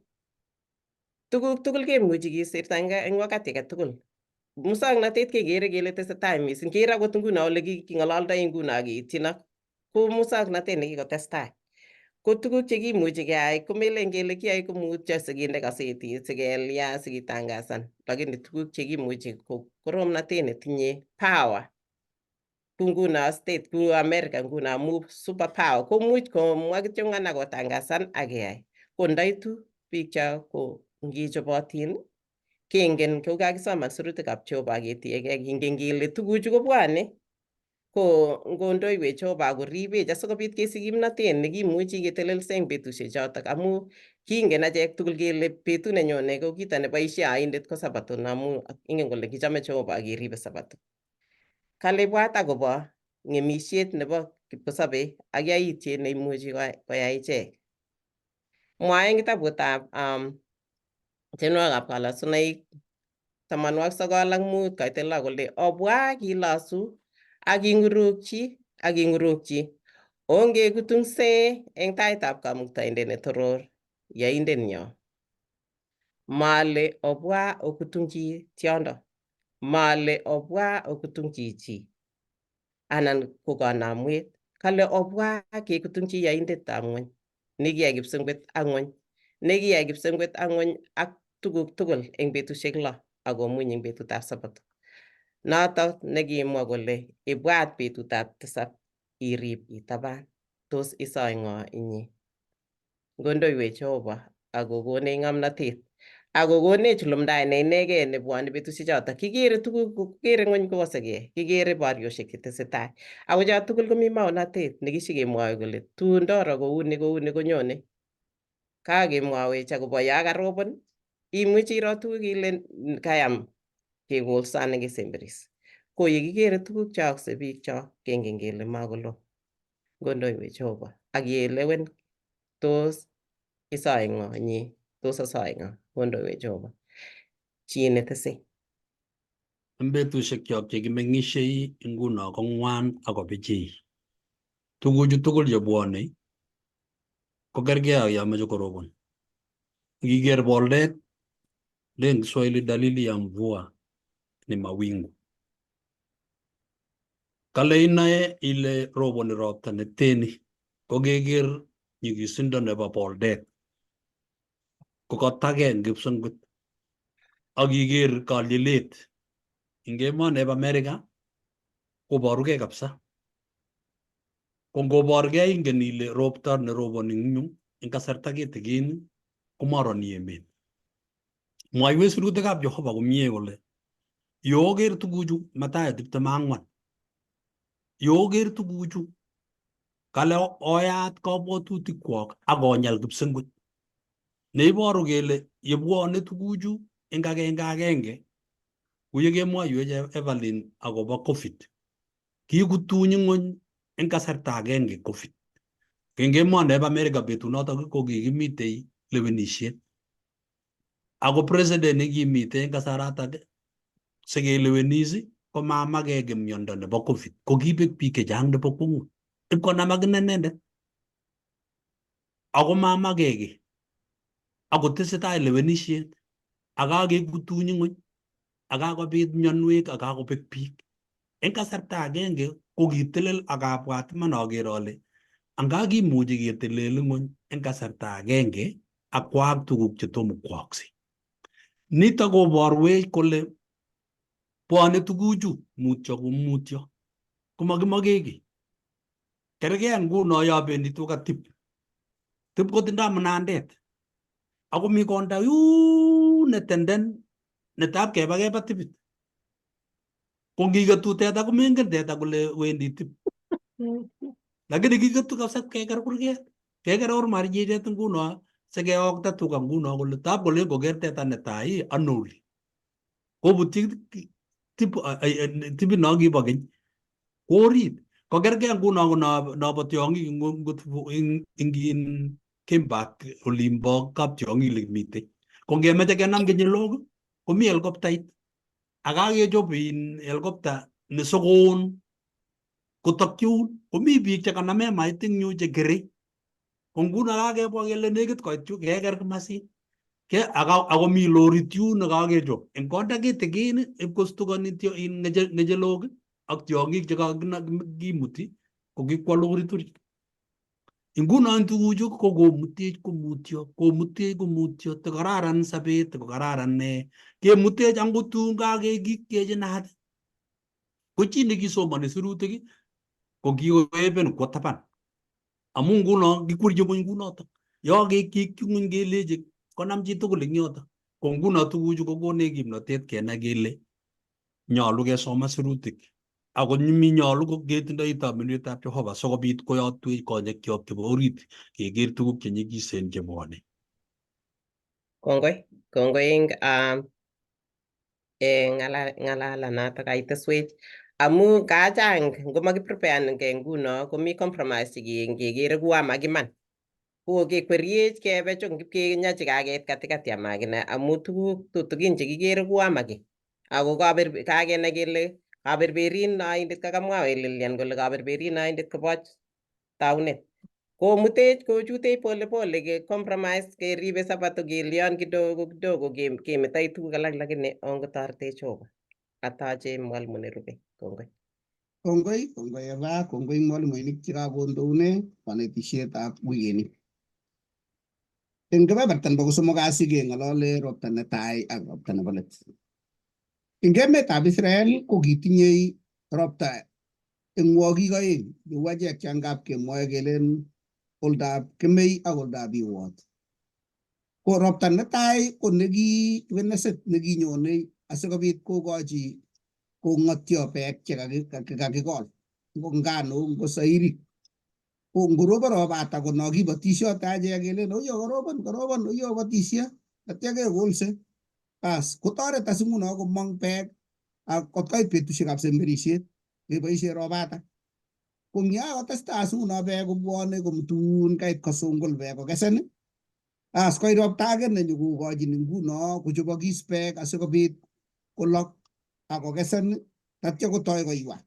Tuguk tugul kemuchi kisirto eng wakati age tugul. Muswoknotet kekere kele tesetai mising. Ker akot nguno ole king'ololdoi nguno keityin ak ko muswoknotet nekikotestai. Ko tuguk chekimuchi keyai komelen kele kiyoe komutyo sikinde kasetit, sikelya, sikitangasan, lakini tuguk chekimuchi ko koromnatet netinye power ku nguno state ku America nguno amu super power komuch komwa kityongan akotangasan ak keyai. Ko ndaitu biikcho ko ngichobotin kengen kou kakisoman sirutikab Jehova ak ketiegei kingen kele tuguchu kobwone ko ngondoiwech Jehova akoribech asikobit kesich kimnatet nekimuchi ketelelse eng betusiek chotok amu kingen achek tugul kele betut nenyone ko kito neboisie oindet ko sabato amu ingen kole kichome Jehova ak keribe sabato. Kale ibwat akobo ng'emisiet nebo kipkosobei ak yaitiet neimuchi koyai ichek. Mwae eng kitabutab tienwogikab kalasunaik 95 kaitet 6 kole obwa kilosu ak king'urukchi ak king'urukchi ongekutungse eng taitab kamuktaindet netoror yaindenyo. Male obwa okutungchi tiondo, male obwa okutungchi chi anan ko kanamwet. Kale obwa kekutungchi yaindetab ng'wony nekiyai kipsengwet ak ng'wony, nekiyai kipsengwet ak ng'wony ak tuguk tugul eng betusiek 6 akomuny eng betutab sabato. Notok nekimwa kole ibwat betutab tisab irib itaban. Tos isoi ng'o inye? Ngondoiwech Jehova akokonech ng'omnotet akokonech lumdaet ne inegei nebwone betusiek chotok. Kikere tuguk, kikere ng'wony kowosegei, kikere boriosiek chetesetai. Ako cho tugul komi maonatet nekishikemwoe kole tun ndoro kouni kouni konyone. Kakemwowech akobo ya karobon, imuchi iro tuguk ile kayam kekolso anan kesemberis. Ko yekikere tuguk cheyookse biikchok kengen kele makoloo. Ngondoiwech Jehova ak yelewen tos isoe ng'o inye, tos asoe ng'o? Ngondoiwech Jehova. Chi netesei. Eng betusiek chok chekimeng'ishei nguno ko ng'wan ako pichiy. Tuguchu tugul chebwonei ko kergei ak yo moche korobon. Ngiker boldet, len Kiswahili dalili ya mvua ni mawingu. Kale inoe ile roboni ropta neteni kokeker nyikisindo nebo boldet kokatake eng kipsengwet ak iker kalilet eng emoni bo America koborugei kabisa. Ko ngoborgei ingen ile ropta neroboni eng yu eng kasarta kitikin komoroni emet. Mwaiwech sirutikab Jehova komie kole yoker tuguchu Mathayo 24 yoker tuguchu kale oyat kabwatutikwok ak onyal kipsengwet neiboru kele yebwone tuguchu eng agenge agenge kou yekemwoiwech Evelyn akobo COVID kikutuny ng'wony eng kasarta agenge COVID. Eng emoni bo America betunotok ko kikimitei lewenisiet ako president nekimite eng kasaratak sikelewenis komamake kiy miondo nebo COVID ko kibek biik chechang nebo kwongut ipkonam akine inendet ako mamake kiy ako tesetai lewenisiet akakekutuny ng'wony akakobit mionwek akakobek biik eng kasarta agenge ko kitelel akabwat iman aker ale anga kimuchi ketelel ng'wony eng kasarta agenge ak kwaak tuguk chetomo kwooksei. Nitok koborwech kole bwone tuguchu mutyo ko mutyo komakimoke kiy. Kerkei nguno yo bendi tuga tip. Tip kotindo mnandet. Ako mi konda yun netenden netab keba keba tipit. Ko ngiketu teta komengen teta kole wendi tip. Lakini kiketu kabisa keker kurget. Keker ormarjiret nguno sikeokta tuga nguno kole tab kolen koker teta netai ano oli. Kobutyi tip tipit no kibo keny kwo orit. Kokerkei nguno ko nobo tiong'ik ing in game park olimbo kaptiong'ik lemitei. Ko ngemeche kenam kinyelok komi helikoptait ak kakechop in helikopta nesokon kotokyin komi biik chekanam hemait eng yu chekerei. Ko nguno kakebwa kele nekit koit yu keker kimasin ke akomi lorit yun nekakechop eng konda kitikin ipkostukoni in ng'echelok ak tiong'ik chekakimuti ko kikwo lorit orit. Nguno tuguchu ko komutech komutyo, komutech komutyo, tikararan sabet, tikokararan ne, kemutech angot tun kakekiktechi inat. Ko chi nekisomoni sirutik ko kikoeben kwo taban. Amu nguno kikwerchi ng'weny kunotok. Yo kekikchi ng'weny kelechi konam chitugul eng yotok. Ko nguno tuguchu kokonech kimnotet kenai kele nyolu kesoman sirutik ako mi nyolu ketindoi tomenwetab Jehova sikobit koyotwech konyekyok chebo orit keker tuguk chenyikisen chebwone. Kongoi, kongoi eng ng'alalanatok kaiteswech amu kachang ngomakipreparenke nguno komi compromise chekekere kuwa makiman ko kekweriech kebe chon kipkenyachi kakeit katikati amakinai amu tuguk tutukin chekikere kuwa maki ako kakenai kele kaberberin oindet kakamwa Lilian kole kaberberin oindet koboch taunet komutech kochutech pole pole ke compromise keribe sabato kelion kidogo kidogo kemetoi tuguk alak lakini ongotoretech Jehova. Atache mwalimu nerube. Kongoi. Kongoi, kongoi Eva, kongoi mwalimuinik chekakondoune konetisietab wikini. Eng kebeberta nebo kosomok kasi keng'olole ropta netai ak ropta nebo let. Eng emetab Israel ko kitinyei ropta eng wokik oeng cheu achek chan kap kemwoe kelen oldab kemei ak oldab iwot. Ko ropta netai ko neki weneset nekinyone asikobit kokochi kong'otyo beek chekakikol ngo nganuk ngo sairi. Ko ngorobon robata ko no kibotisyote achek kelen oyo korobon korobon oyo botisyo atya kekolse. Bas kotoret as nguno komong beek ak kot koit betusiekab semberisiet keboisien robata. Ko ngya kotestai as nguno beek kobwone komtun kait kosungul beek kokesen as koit ropta age nenyokokochin nguno kochobokis beek asikobit kolok ak kokesen tatya kotoi koiwa.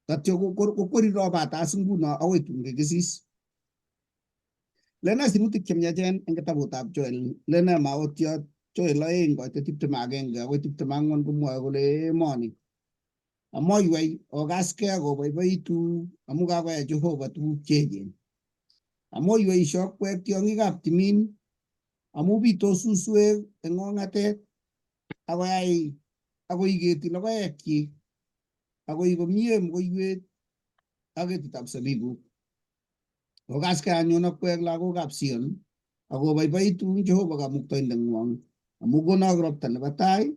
Tatya kokweri robata as nguno akoi tun kekesis. Lene sirutik chemiachen eng kitabutab Joel, lene maotiot Joel 2:21 akoi 24 komwoe kole emoni amoiwei okaskei ak oboiboitu amu kakoyai Jehova tuguk cheechen. Amoiweisho okwek tiong'ikab timin amu bitos suswek eng ong'atet akoyai akoi keti logoekyik akoi komie mokoiwet ak ketitab sabibuk. Okaskei anyun okwek lagokab Sion akoboiboitu eng Jehova kamuktaindeng'wong amu konok ropta nebo tai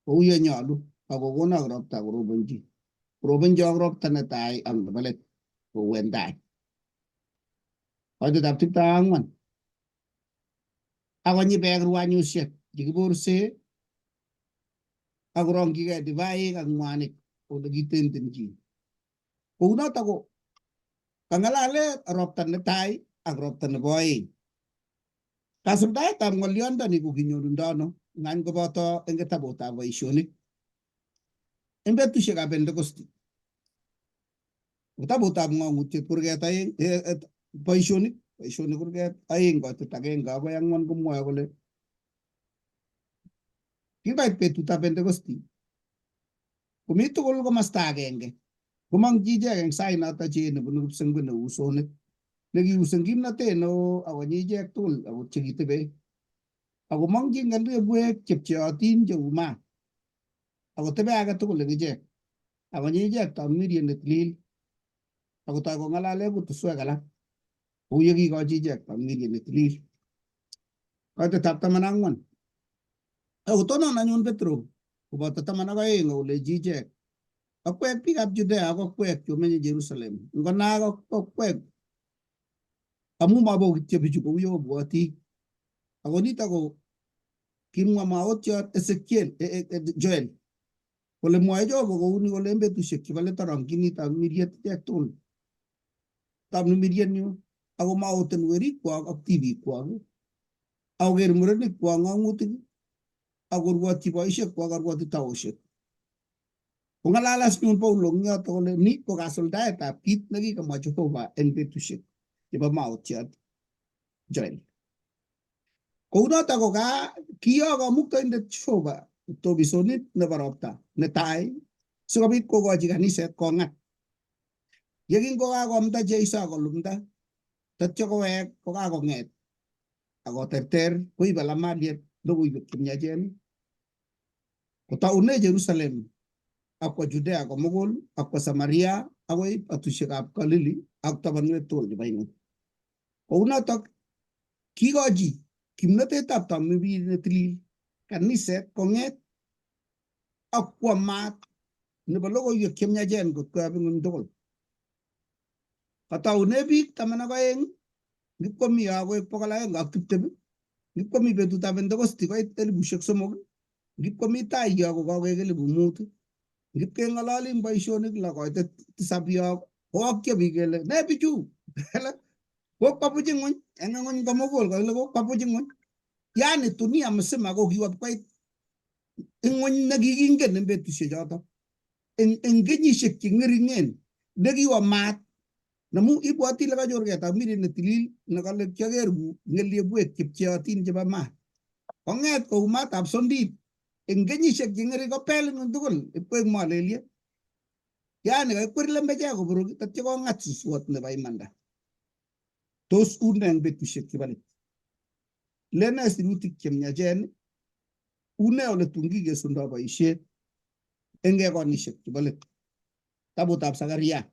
kou ye nyolu akokonok ropta korobonchi. Korobonchok ropta netai ak nebo let kou en tai. Koitetab 24. Akonyi beek rwanyusiek chekiborse ak korongchigei divaik ak mwanik ole kitentenjin. Kounotok ko kang'alale ropta netai ak ropta nebo oeng. Kasuldaetab ng'olyondoni ko kinyorundo ano? Ngany koboto eng kitabutab boisionik. Eng betusiekab Pentekosti. Kitabutab ng'ong'utiet kurget 2, boisionik, boisionik kurget 2 koitet 1 akoi 4 komwoe kole kingoit betutab Pentekosti komi tugul komasta agenge komongchi ichek eng sait noto chi nebunu kipsengwet neu usonet nekius eng kimnotet neo akonyi ichek tugul akot chekitebe akomongchi ngelebwek chepcheotin cheu maat akotebe age tugul eng ichek akonyi ichek tamirmiriet netilil. Akotoi kong'alale kutuswek alak kou ye kiikochi ichek Tamirmiriet ne Tilil. Koitetab 14. Akotonon anyun Petro koboto 12 akolechi ichek, Akwek biikab Judea ak akwek chomenye Jerusalem, ngonaak ak akwek amu mabokityo bichu kou ye obwoti. Ako nito ko kimwa maotiot Ezekiel, Joel kole mwoe Jehova kouni kole en betusiek chebo let arongchini tamirmiriet ichek tugul tamirmirienyu ako maoten werikwok ak tibikwok akoker murenikwok ng'ong'utik akorwotyi boisiekwak karwotitoosiek. Kong'alal anyun Paulo eng yoto kole ni ko kasuldaetab kit nekikamwa Jehova eng betusiek chebo maotiot Joel. Kounoto ko kiyok Kamuktaindet Jehova topisonit nebo ropta netai sikobit kokochi kaniset kong'at. Ye kingokakomta Jeiso akolumda, tatyo kowek kokakong'et akoterter koib alamaliet logoiwek chemiachen kotaune Jerusalem akwo Judea komugul akwo Samaria akoi batusiekab Galili ak tabanwek tugul chebo ing'weny. Kounotok kikochi kimnatetab Tamirmiriet ne Tilil kaniset kong'et ak kwo maat nebo logoiwek chemiachen kot koyob ing'weny tugul. Kataune biik 12 ngipkomi koek 120, ngipkomi betutab Pentekosti koit 3,000, ngipkomi tai yo kokakoek 5,000, ngipkeng'ololi eng boisionik 6 koite 7 yo kowokyo biik kele ne bichu kokwa buch ing'weny eng ing'weny komugul kole kokwa buch ing'weny. Yani dunia mzima kokiwa koit ing'weny nekikingen eng betusiek choto eng kenyisiek che ng'ering'en nekiwo maat namu ibwoti ile kanyorgei Tamirmiriet ne Tilil nekale kiaker ku ng'elyebwek chepcheotin chebo maat kong'et kou maatab sondit eng kenyisiek che ng'ering kopel ing'weny tugul ipkoek moleliet. Yani kaikwer lembechek koborok tatyo kong'at suswot nebo imanda. Tos une eng betusiek chebo let? Lene sirutik chemiachen? Une ole tun kikesundo boisiet eng ekonisiek chebo let? Kitabutab Sakaria.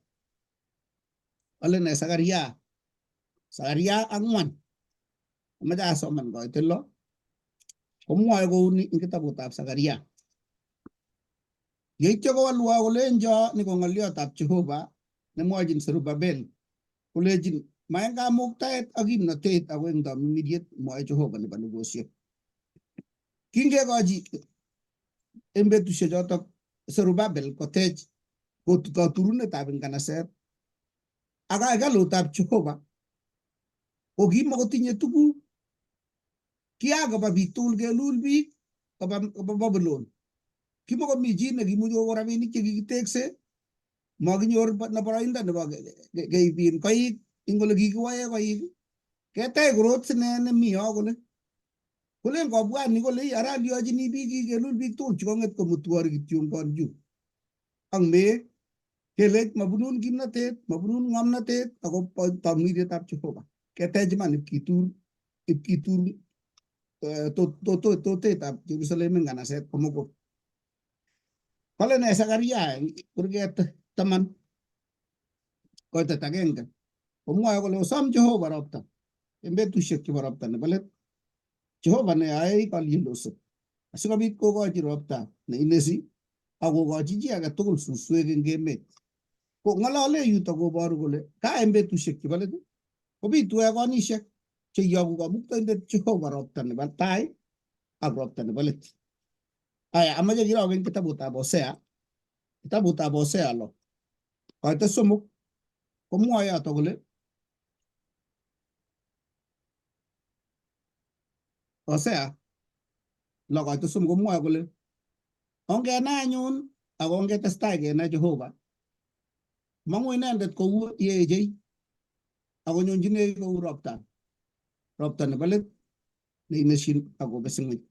Alene Sakaria? Sakaria 4. Amache asoman koite 6. Komwoe kouni eng kitabutab Sakaria. Yeityo kowolwo kolenjo ni ko ng'oliotab Jehova nemwochin Zerubabel kolechin ma eng kamuktaet ak kimnotet ako eng tamirmiriet mwoe Jehova nebo lugosiek. Kingekochi eng betusiek chotok Zerubabel kotech katurunetab nganaset ak hekalutab Jehova ko kimakotinye tuguk kiakoba biik tugul kelul biik koba Babylon. Kimakomi chi nekimuchi kokon rabinik chekikitekse, makinyor boroindo nebo keibin koik ing ole kikiwoe koik, ketech korot sine nemi yo kole. Kolen kobwat ni kole ara alyochini biik kikelul biik tugul chekong'et komutwori kityongon chu ak meek kelech mabunun kimnatet, mabunun ng'omnatet ako tamirmirietab Jehova. Ketech iman ipkitur totetab Jerusalem eng nganaset komugul. Kole ne Sakaria eng kurget 10 koitet 1 komwoe kole osom Jehova ropta eng betusiek chebo ropta nebo let. Jehova neyoe kolielosek asikobit kokochi ropta neinesi ak kokochi chi age tugul suswek eng emet. Ko ng'olole yuto koboru kole ka eng betusiek chebo let kobitu ekonisiek cheyoku Kamuktaindet Jehova ropta nebo tai ak ropta nebo let. Aya, amache kirok eng kitabutab Hosea, kitabutab Hosea 6 koite 3 komwoe yoto kole Hosea 6 koite 3 komwoe kole ongenai anyun ak ongetestai kenai Jehova. Mong'u inendet kou yeechei akonyonjinech kou ropta, ropta nebo let neineshin akobes ng'weny.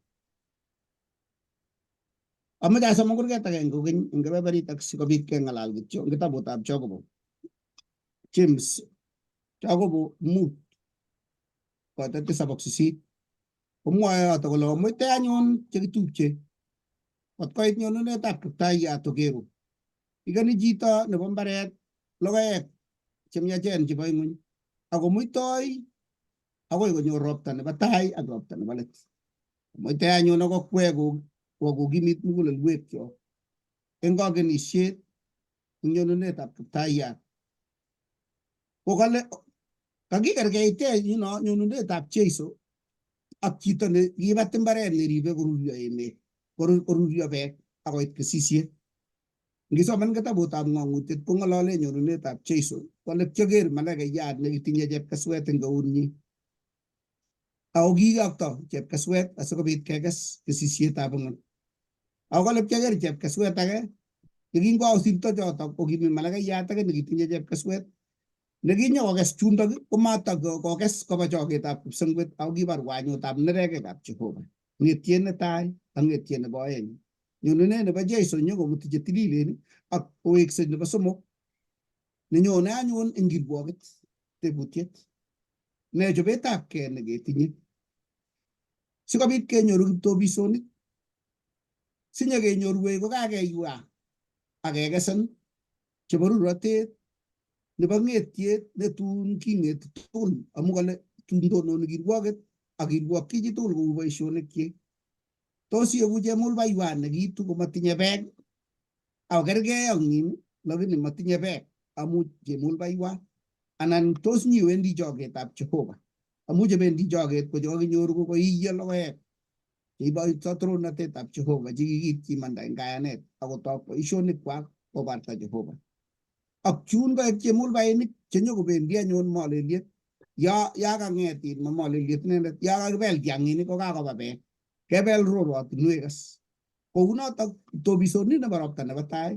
Amache asoman kurget agenge kokeny eng kebeberitak sikobit keng'alal kityo eng kitabutab Jacobo. James Jacobo 5 koite 7 ak 8 komwoe yoto kole omuite anyun chekitupche kot koit nyonunetab Kiptayat okeru. Ikoni chito nebo mbaret logoek chemiachen chebo ing'weny ako muitoi akoi konyor ropta nebo tai ak ropta nebo let. Muitoi anyun akokwek kokokimit mugulelwekyok eng kakenisiet eng nyonunetab Kiptayat. Kokale kakikerkeite yuno nyonunetab Jeiso ak chito ne kibat mbaret neribe koruryo emet, koruryo beek akoit kesisiet. Ngisoman kitabutab Ng'ong'utiet kong'olole nyonunetab Jeiso kole kioker malaikayat nekitinye chepkeswet eng eunyi ako kiyokto chepkeswet asikobit kekes kesisietab ing'weny. Ako kole kioker chepkeswet age yekingosirto chotok kokimi malaikayat age nekitinye chepkeswet nekinyokokes chundok komatak kokes koba choketab kipsengwet ako kibar wanyutab nerekekab Jehova. Ng'etiet netai ak ng'etiet nebo oeng. Nyonunet nebo Jeiso nyokomuti chetililen ak kowekse nebo somok nenyone anyun eng kirwoket tebutiet. Ne chobetabkei neketinye sikobit kenyoru kiptobisonik sinyekenyorwech kokakeywa ak kekesen chebo rurotet nebo ng'etiet netun king'eti tugul amu kale tun tononi kirwoket ak kirwokyi chitugul kou boisionikchik. Tos ieku chemulbaiwat nekiitu komatinye beek ako kergei ak nin lakini matinye beek amu chemulbaiwat anan tos nyiwendi choketab Jehova amu chebendi choket ko chekakinyor ko koiyo logoek cheiboito torornatetab Jehova chekikiityi imanda eng kayanet akotok boisionikwak kobarta Jehova. Ak chun koek chemulbainik chenyokobendi anyun moleliet ya ya kang'et in ma moleliet inendet ya kakibel tiang'inik ko kakoba beek kebel rorotinwek as kounotok tobisonik nebo ropta nebo tai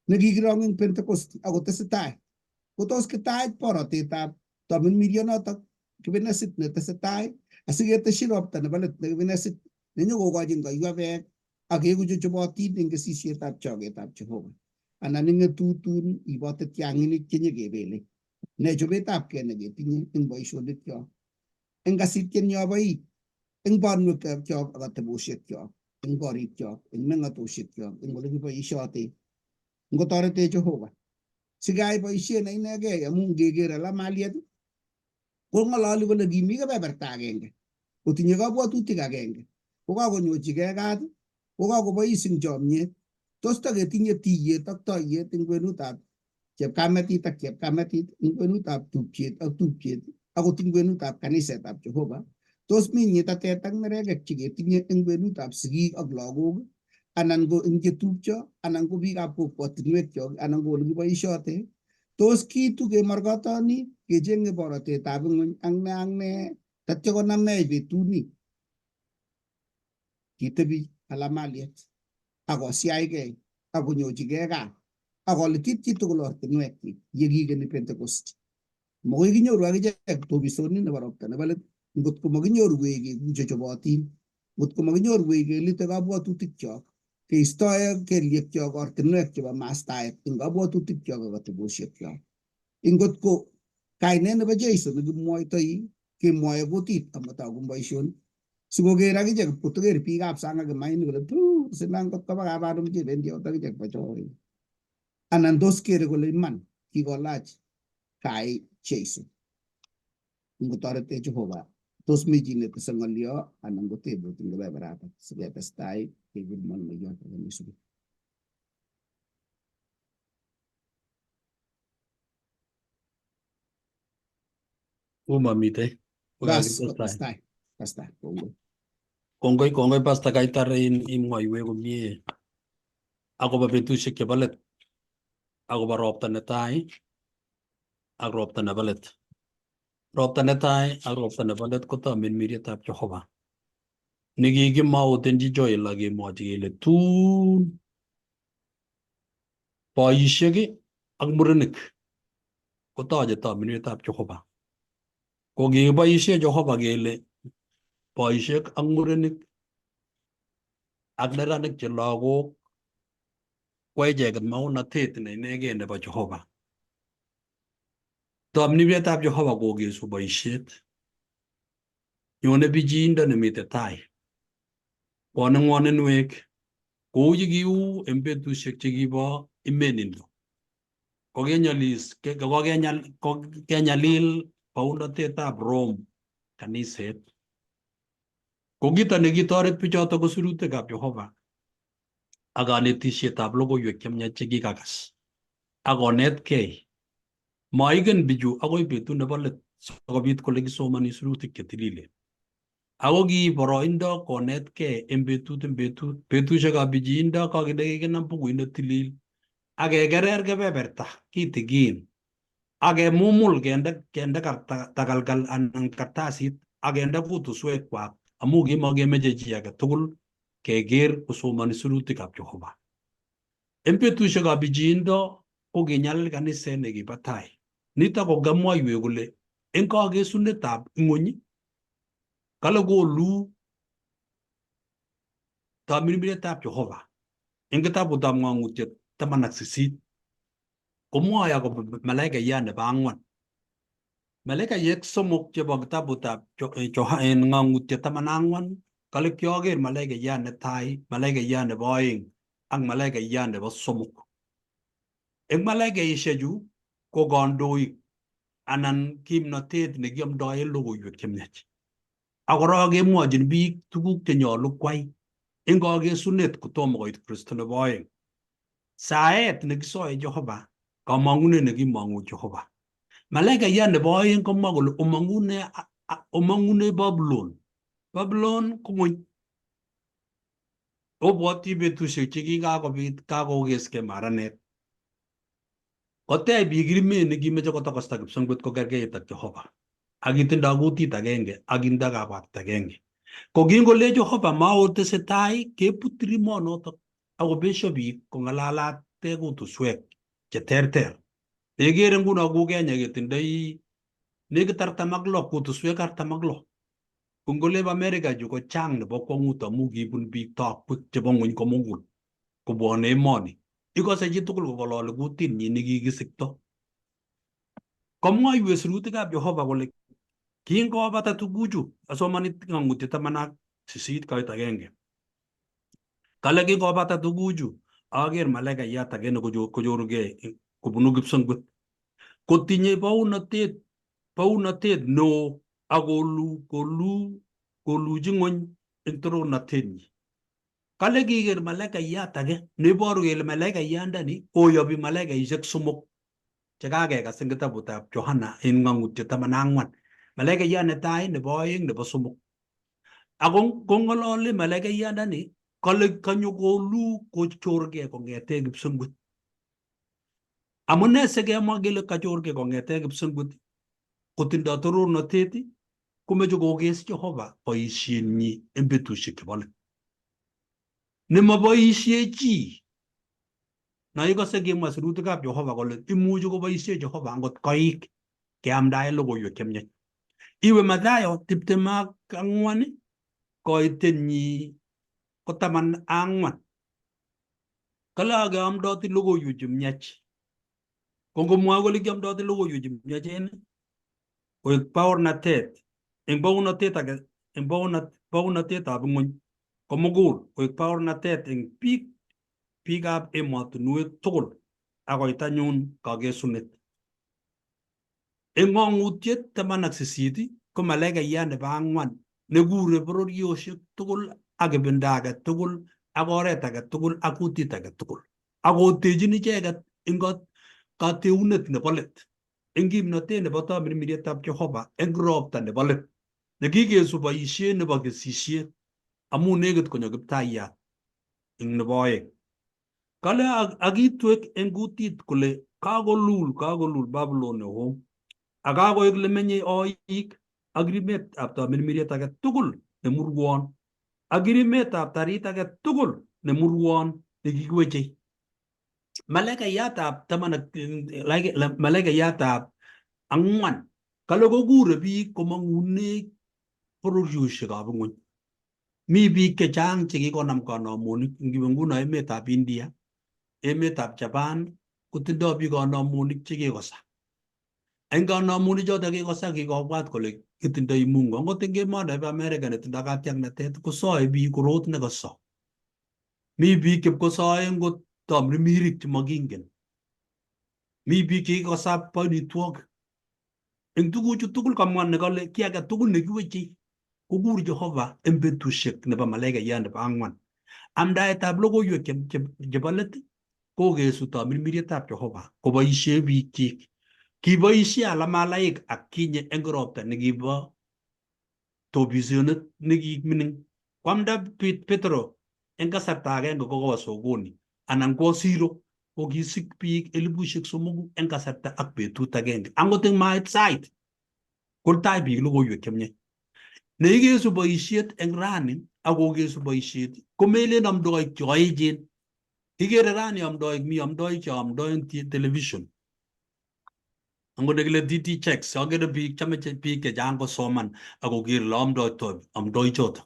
nekikirong eng Pentecost akotesetai kotos kitach borotetab tamirmirionotok kibenesit netesetai asiketeshi ropta nebo let nekibenesit nenyokokochin koywa beek ak keeku chechobotin eng kesisietab choketab Jehova anan ing'etutun ibote tiang'inik chenyekebele. Ne chobetabkei neketinye eng boisionikyok eng kasityenyo boik eng bonwekkyok ak ateboshekyok eng korikyok eng meng'atoshekyok eng ole kiboishote ngotoretech Jehova sikeyai boisiet ne inegei amu ngeker alamaliet kong'ololi kole kimi kebeberta agenge kotinye kabwatutik agenge kokakonyochigei kat kokakobois eng chomyet tos taketinye tiyet ak toiyet eng kwenutab chepkametit ak chepkametit eng kwenutab tupchet ak tupchet akot eng kwenutab kanisetab Jehova tos mi nyitatet ak nerekek cheketinye eng kwenutab sigik ak lagok anan ko eng chetupcho anan ko biikab kokwotinwekyok anan ko ole kiboishote tos kiitu kemorgotoni kechenge borotetab ing'weny ak ne ak ne tatyo konamech betuni kitebi alamaliet akosiachgei akonyochigei kat akolitit chitugul ortinwekyik yekikeni Pentecost. Makoi kinyoru akichek tobisonik nebo ropta nebo let ngot ko makinyoruwech keeku chechobotin, ngot ko makinyoruwech kelite kabwatutikchok, keistoe kelyekyok ortinwek chebo mastaet eng kabwatutikchok ak ateboshekyok. Ingot ko kainet nebo Jeiso nekimwoitoi kemwoe kutit amatoku boisionik sikoker akichek kotoker biikab sang ak kimaini kole tuu sina ngot koba kabanum chebendi yoto akichek bochorik anan tos kere kole iman kikolach kai Jeiso ngotoretech Jehova tos mi chi netese ng'olyo anan ko tebut eng kebeberatak siketestai kekir mwalimuiyot age neisubi. Umamitei. Bas kotestai pastor kongoi. Kongoi kongoi pastor kaitar in imwoiwech komie akobo betusiek chebo let akobo ropta netai ak ropta nebo let. Ropta netai ak ropta nebo let ko tamirmirietab Jehova nekikimautenchi Joel ak kemwochi kele tun boisiek ak murenik kotoche tamirmirietab Jehova. Ko kikiboisie Jehova kele boisiek ak murenik ak neranik che lagok ko icheket maunatet ne inegei nebo Jehova. Tamirmirietab Jehova kokesu boisiet. Nyone bichindo nemite tai. Bwone ng'woninwek kou ye kiu eng betusiek chekibo imenindo. Kokenyolis kokenyalil baunatetab Rome kaniset. Ko kito nekitoret bichoto ko sirutikab Jehova ak kanetisietab logoiwek chemiach chekikakas ak konetkei. Maigen bichu akoi betut nebo let sikobit kole kisomoni sirutik chetililen. Ako kiib boroindo konetkei en betut en betut. Betusiekab bichiindo kokile kikinam bukuit netilil ak kekerer kebeberta kitikin ak kemumul kende kende takalkal anan kartasit ak kende kutuswekwak amu kimakemeche chi age tugul keker kosomoni sirutikab Jehova. En betusiekab bichiindo ko kinyalil kaniset nekibo tai. Nitok ko kamwoiwech kole en kakesunetab ng'wony kale kolu tamirmiretab Jehova en kitabutab ng'ong'utiet 18 komwoe akobo malaikayat nebo ang'wan. Malaikayek somok chebo kitabutab ng'ong'utiet 14 kale kioker malaikayat netai, malaikayat nebo oeng ak malaikayat nebo somok. Eng malaikaishechu ko kandoik anan kimnotet nekiomdoen logoiwek chemiach. Ak korok kemwochin biik tuguk chenyolu kwai eng kakesunet kotomo koit Kristo nebo oeng. Saet nekisoe Jehova, kamong'unet nekimong'u Jehova. Malaikayat nebo oeng komwa kole omong'une omong'une Babulon. Babulon ko ng'wony. Obwoti betusiek chekikakobit kakokeskei maranet. Kotech biik rimet nekimeche kotokosta kipsengwet kokerkeit ak Jehova. Ak kitindoi kutit agenge ak kitindoi kabwatet agenge. Ko kingolech Jehova maotesetai kebut rimonotok ak kobesio biik kong'alalate kutuswek cheterter. Ikere nguno ku Kenya ketindoi nekit 46 kutuswek 46. Ko ngoleb America chu ko chang nebo kwong'ut amu kibun biik tokwek chebo ng'wony komugul kobwone emoni. Ikose chitugul kong'ololi kutinyi nekikisikto. Komwoiwech sirutikab Jehova kole kingobata tuguchu, asomoni ng'ang'utiet 18 koit agenge. Kale kingobata tuguchu, aker malaikayat age nekochorugei kobunu kipsengwet. Kotinye baunatet baunatet neo ak kolu kolu koluchi ng'wony eng torornatenyi. Kale kiker malaikayat age neiboru kele malaikayandani koyobi malaikaishek somok chekakekas eng kitabutab Johana en ng'ang'utiet 14. Malaikayat netai, nebo oeng, nebo somok. Ako kong'ololi malaikayandani kale kanyo kolu kochorgei kong'ete kipsengwet. Amune sikemwa kele kachorgei kong'ete kipsengwet kotindoi torornatet komeche kokes Jehova boisienyi eng betusiek chebo let. Nemaboisie chi no ikose kimwa sirutikab Jehova kole imuchi koboisie Jehova angot koik keamdae logoiwek chemiach. Iwe Mathayo 24 koitenyi ko 14. Kale akeamdoti logoiwek chemiach. Ko ngomwoe kole kiamdoti logoiwek chemiachen koek baornatet eng baonatet age eng baonatetab ng'wony komugul koek baornatet eng biik biikab emotinwek tugul akoit anyun kakesunet. Eng ng'ong'utiet 18 ko malaikayat nebo ang'wan nekure bororiosiek tugul ak ibinda age tugul ak oret age tugul ak kutit age tugul ak kotechin icheket eng kateunet nebo let eng kimnotet nebo tamirmirietab Jehova eng ropta nebo let nekikesu boisiet nebo kesisiet amu nekit konyo Kiptayat eng nebo oeng. Kale akitwek eng kutit kole kakolul kakolul Babulon neo ak kakoek lemenyei oik ak rimetab tamirmiriet age tugul nemurwon ak rimetab tarit age tugul nemurwon nekikiwechei. Malaikayatab taman ak malaikayatab ang'wan kale kokure biik komong'une bororiosiekab ng'wony. Mi biik chechang chekikonam kanamonik ngiwe nguno emetab India, emetab Japan kotindoi biik kanamonik chekikosa. Eng kanamonik choto kikosa kikobwat kole kitindoi Mungu. Angot eng emoni bo America netindoi katiaknatet kosoe biik korot nekoso. Mi biik chepkosoe ngot tamirmirik chemakingen. Mi biik chekikosab boinitwogik. Eng tuguchu tugul kamwa nekale ki age tugul nekiweche kokur Jehova eng betusiek nebo malaikayat nebo ang'wan. Amdaetab logoiwek chebo let kokesu tamirmirietab Jehova koboisie biikchik. Kiboisie alamalaik ak kinye eng ropta nekibo tobisionet nekimining. Kwamda Petro eng kasarta agenge kokawa sokoni anan kwo siro kokisik biik 3,000 eng kasarta ak betut agenge. Angot eng mait sait kotai biik logoiwek chemiach. Neikesu boisiet eng rani ak kokesu boisiet komelen amdoik cho echen. Kikere rani amdoik mi amdoik che amdoi eng television. Angot nekile DT checks akere biik chome biik chechang kosoman ak koker ole amdoitoi amdoichoto.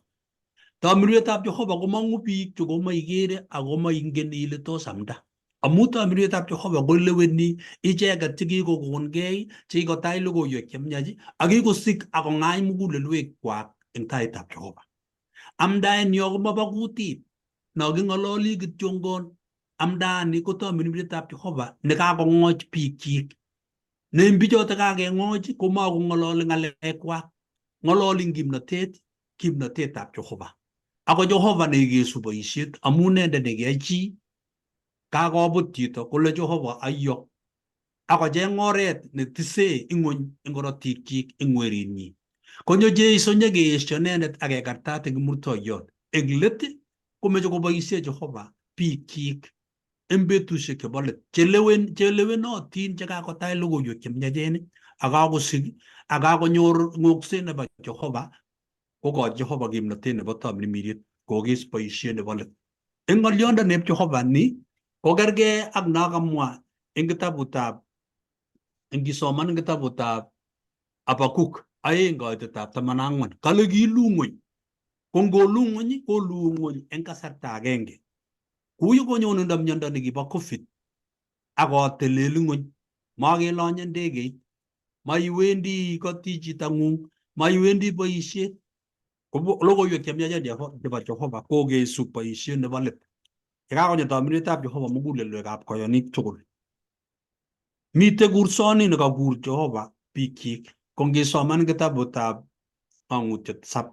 Tamirmirietab Jehova komong'u biik chekomoikere ako moingen ile tos amda. Amu tamirmirietab Jehova koleweni icheket chekikokonkei, chekikotach logoiwek chemiach, ak kikosik ak kong'any mugulelwekwak eng taitab Jehova. Amdaenyo komobo kutit, no king'ololi kityongon. Amdaani ko tamirmirietab Jehova nekakong'och biikchik. Ne eng bichoto kakeng'och komakong'ololi ng'alekwak, ng'ololi eng kimnotet, kimnotetab Jehova. Ako Jehova neikesu boisiet amu inendet nekiyai chi kakobut chito kole Jehova aiyo akocheng oret netise ing'wony eng korotikchik eng werinyi. Konyo Jeiso nyekeesho inendet akekartat eng kimurtoiyot. Eng let komeche koboisie Jehova biikchik eng betusiek chebo let chelewen chelewenotin chekakotach logoiwek chemiachen ak kakosik ak kakonyor ng'okset nebo Jehova kokochi Jehova kimnotet nebo tamirmiriet kokes boisiet nebo let. Eng ng'olyondoneb Jehova ni kokergei ak nokamwa eng kitabutab ngisoman eng kitabutab Habakuk 2 koitetab 14 kale kilu ng'weny ko ngolu ng'weny koluu ng'weny eng kasarta agenge kou yekonyonendo miondo nekibo COVID akotelel ng'weny makelonye ndegeit maiwendi ikoti chitang'ung maiwendi boisiet ko logoiwek chemiachen chebo Jehova kokesu boisiet nebo let yekakonyo tamirmiriet Jehova mugulelwekab koyonik tugul. Mitei kursoni nekakur Jehova biikchik ko ngisoman kitabutab Ng'ang'utiet tisab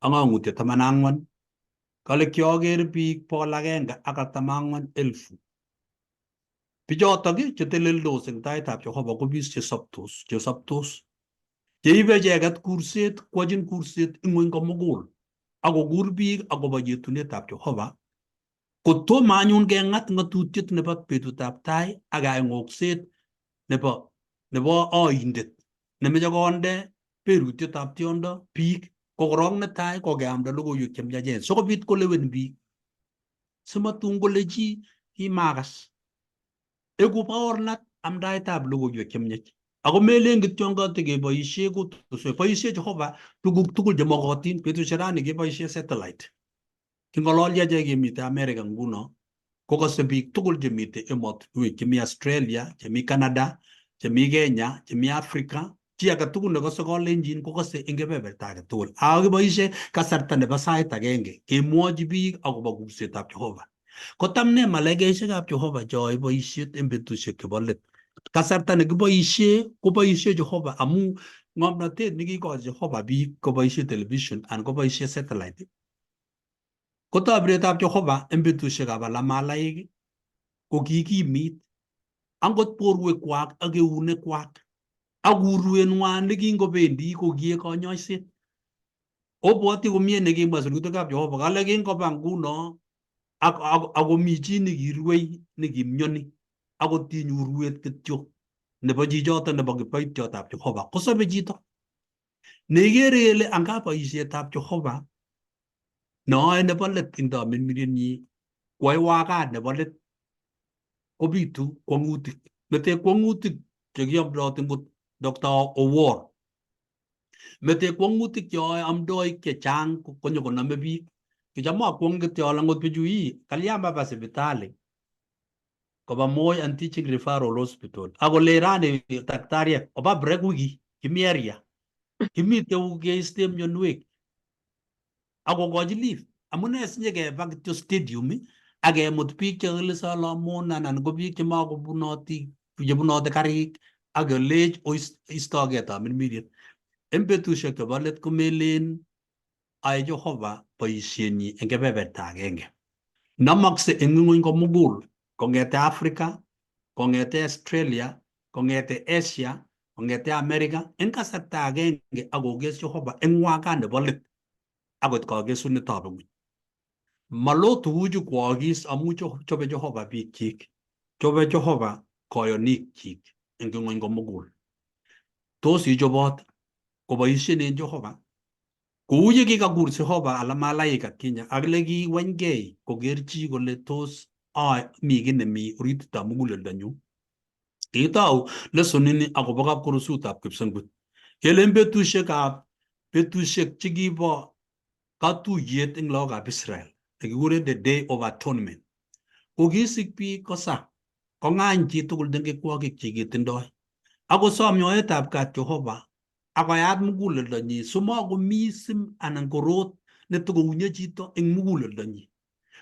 ak Ng'ang'utiet 14 kale kioker biik 144,000. Bichotok cheteleldos eng taitab Jehova ko biik chesoptos, chesoptos cheibe icheket kurset kwochin kurset ing'weny komugul akokur biik akobo yetunetab Jehova kotomo anyun keng'at ng'atutiet nebo betutab tai ak keyai ng'okset nebo nebo oindet nemeche konde berutietab tiondo biik ko korok netai ko keamda logoiwek chemiachen sikobit kolewen biik simatun kole chi kimakas. Eku baornat amdaetab logoiwek chemiach ako melen kityo katekeboisie kutuswek boisie Jehova tuguk tugul chemokotin betusiek rani keboisie satellite. King'ololi achek kemite America nguno kokose biik tugul chemite emotinwek chemi Australia, chemi Canada, chemi Kenya, chemi Africa, chi age tugul nekose Kalenjin kokose eng kebeberta age tugul. Ako kiboisie kasarta nebo sait agenge kemwochi biik akobo kursetab Jehova. Kotam ne malaikaisiekab Jehova cheyoe boisiet eng betusiek chebo let. Kasarta nekiboisie koboisie Jehova amu ng'omnotet nekikochi Jehova biik koboisie television anan koboisie satellite Ko tabiretab Jehova eng betusiekab alamalaik ko kikimit angot borwekwak ak eunekwak ak urwenwa nekingobendi kokiek kanyoiset. Obwoti komie nekimwa sirutikab Jehova kale kingoba nguno ak akomi chi nekirwei nekimyoni akotiny urwet kityo nebo chichoto nebo kiboityotab Jehova kosobe chito. Neikere kele anga boisietab Jehova neoe nebo let eng tamirmirienyi kwoe wakat nebo let kobitu kwong'utik. Mete kwong'utik chekiomdoti ngot Dr. Owuor. Mete kwong'utik cheoe amdoik chechang konyokonome biik. Kicham akwong kityo ale ngot bichu ii kalya maba sipitali koba Moi and Teaching Referral Hospital akole rani daktariek oba break wiki kimi area kimite keiste mionwek akokochi leave amune sinyekeba kityo stadium akemut biik chekile Solomon anan ko biik chemakobunoti chebunote karik ak kolech oistogei tamirmiriet. En betusiek chebo let komelen ae Jehova boisienyi en kebeberta agenge. Nomokse en ng'wony komugul kong'ete Africa, kong'ete Australia, kong'ete Asia, kong'ete America en kasarta agenge ak kokes Jehova en wakat nebo let akot kakesunetab ng'wony. Malo tuguchu koakis amu chobe Jehova biikchik, chobe Jehova koyonikchik en ng'wony komugul. Tos ichobot koboisien en Jehova? Kou ye kikakur Jehova ala malaika kinye ak le kiwenykei koker chi kole tos mi kiy nemi orititab muguleldonyu. Kikitou lesonini akobo kapkorusutab kipsengwet. Kele en betusiekab betusiek chekibo katuyet eng lagokab Israel nekikuren the day of atonement ko kisik biik kosa kong'any chitugul tengekwokik chekitindoi akosom nyoetab kat Jehova akoyat muguleldonyi simakomi sim anan korot netokounye chito eng muguleldonyi.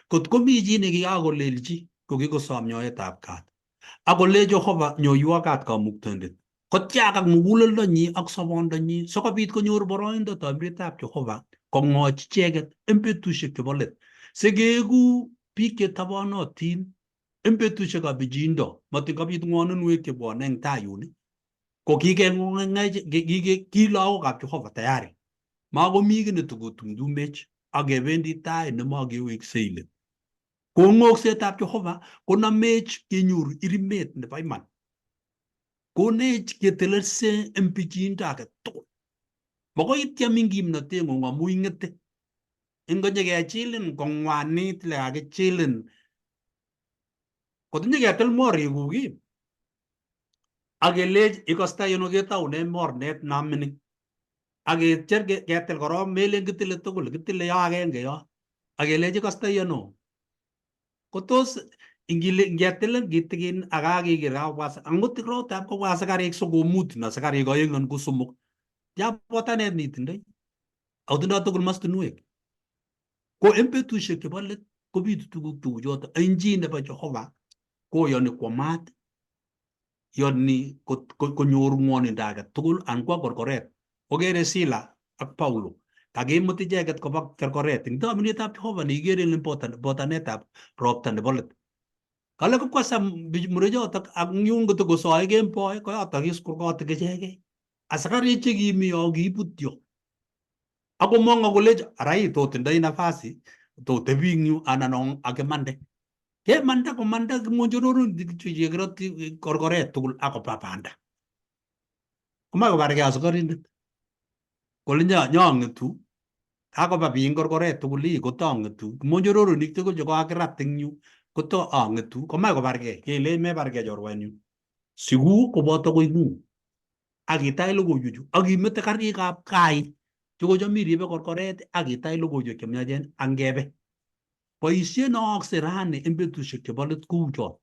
Kot komi chi nekikakolelchi kokikosom nyoetab kat akolech Jehova nyoiwo kat kamuktaindet kotiakak muguleldonyi ak sobondonyi sikobit konyor boroindo tomiretab Jehova kong'och icheket en betusiek chebo let sikeku biik chetobonotin en betusiekab bichindo matin kobit ng'woninwek chebwone eng tai yun ko kikeng'ech ki lagokab Jehova tayari makomi kiy netokotumtumech ak kebendi tai nemakeweksei let. Ko ng'oksetab Jehova konomech kenyoru irimet nebo iman. Konech ketelelse en bichindo age tugul. Makoi ityem en kimnoteng'ung amu ing'ete. Ingonyekechilin kong'wanit le kakichilin kotinyeketil morikuk ii ak kelech ikostoi ano ketoune mornet namining ak kecher ketil korok melen kitile tugul kitile yo agenge yo ak kelech ikostoi ano kotos ingile ngetilin kitikin ak kakeker kakobwa angot rotab kobwa asikarik sikomutin asikarik oeng anan ko somok tia botanet nitindoi ako tindoi tugul mastinwek ko en betusiek chebo let kobitu tuguk cheu choto en chi nebo Jehova koyoni kwo maat yoni konyor ng'wonindo age tugul anan kwo korkoret okere Sila ak Paulo kakimut icheket koba korkoret eng tominetab Jehova neikere ile botanetab ropta nebo let kale kokwasa murechotok ak yun kotokosoe kemboi koyotok is kurgotik ichegei asikarik chekimi yo kiibutyo akomong akolech ara ii totindoi nafasi totebi eng yu anan akimande kemanda komanda kimonjororun chekirotyi korkoret tugul akoba banda komach kobargei asikarindet kole nyong'etu kakoba biik eng korkoret tugul ii kotong'etu kimonjororonik tugul chekokakirat eng yu koto ang'etu komach kobargei kelech mebargei chorwenyu siku koboto koing'ung ak itach logoiwechu ak imete karikab kai chekocham iribe korkoret ak itach logoiwek chemiachen ak ngebe Boisiet neaakse rani en betusiek chebo let kou chon.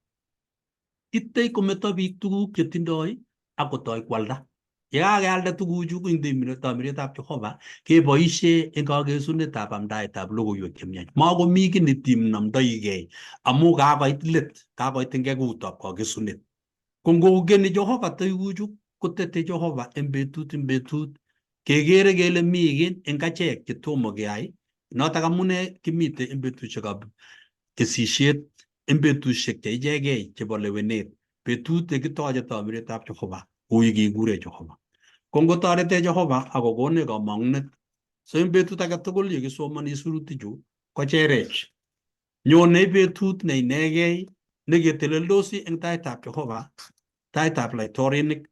Itei kometo biik tuguk chetindoi ak kotoi kwalda. Ye kakealda tuguchu eng tomiretab Jehova keboisie eng kakesunetab amdaetab logoiwek chemiach. Makomi kiy netimnamdoigei amu kakoit let, kakoit eng kekutab kakesunet. Ko ngokeni Jehova tuguchu kotete Jehova en betut en betut kekere kele mi kiy eng achek chetomo keyai notok amune kimite en betusiekab kesisiet en betusiek che ichegei chebo lewenet betut nekitoche tomiretab Jehova kou yekikure Jehova. Ko ngotoretech Jehova akokonech komong'unet so en betut age tugul yekisomoni sirutichu kocherech Nyonei betut ne inegei neketeleldosi eng taitab Jehova, taitab laitorinik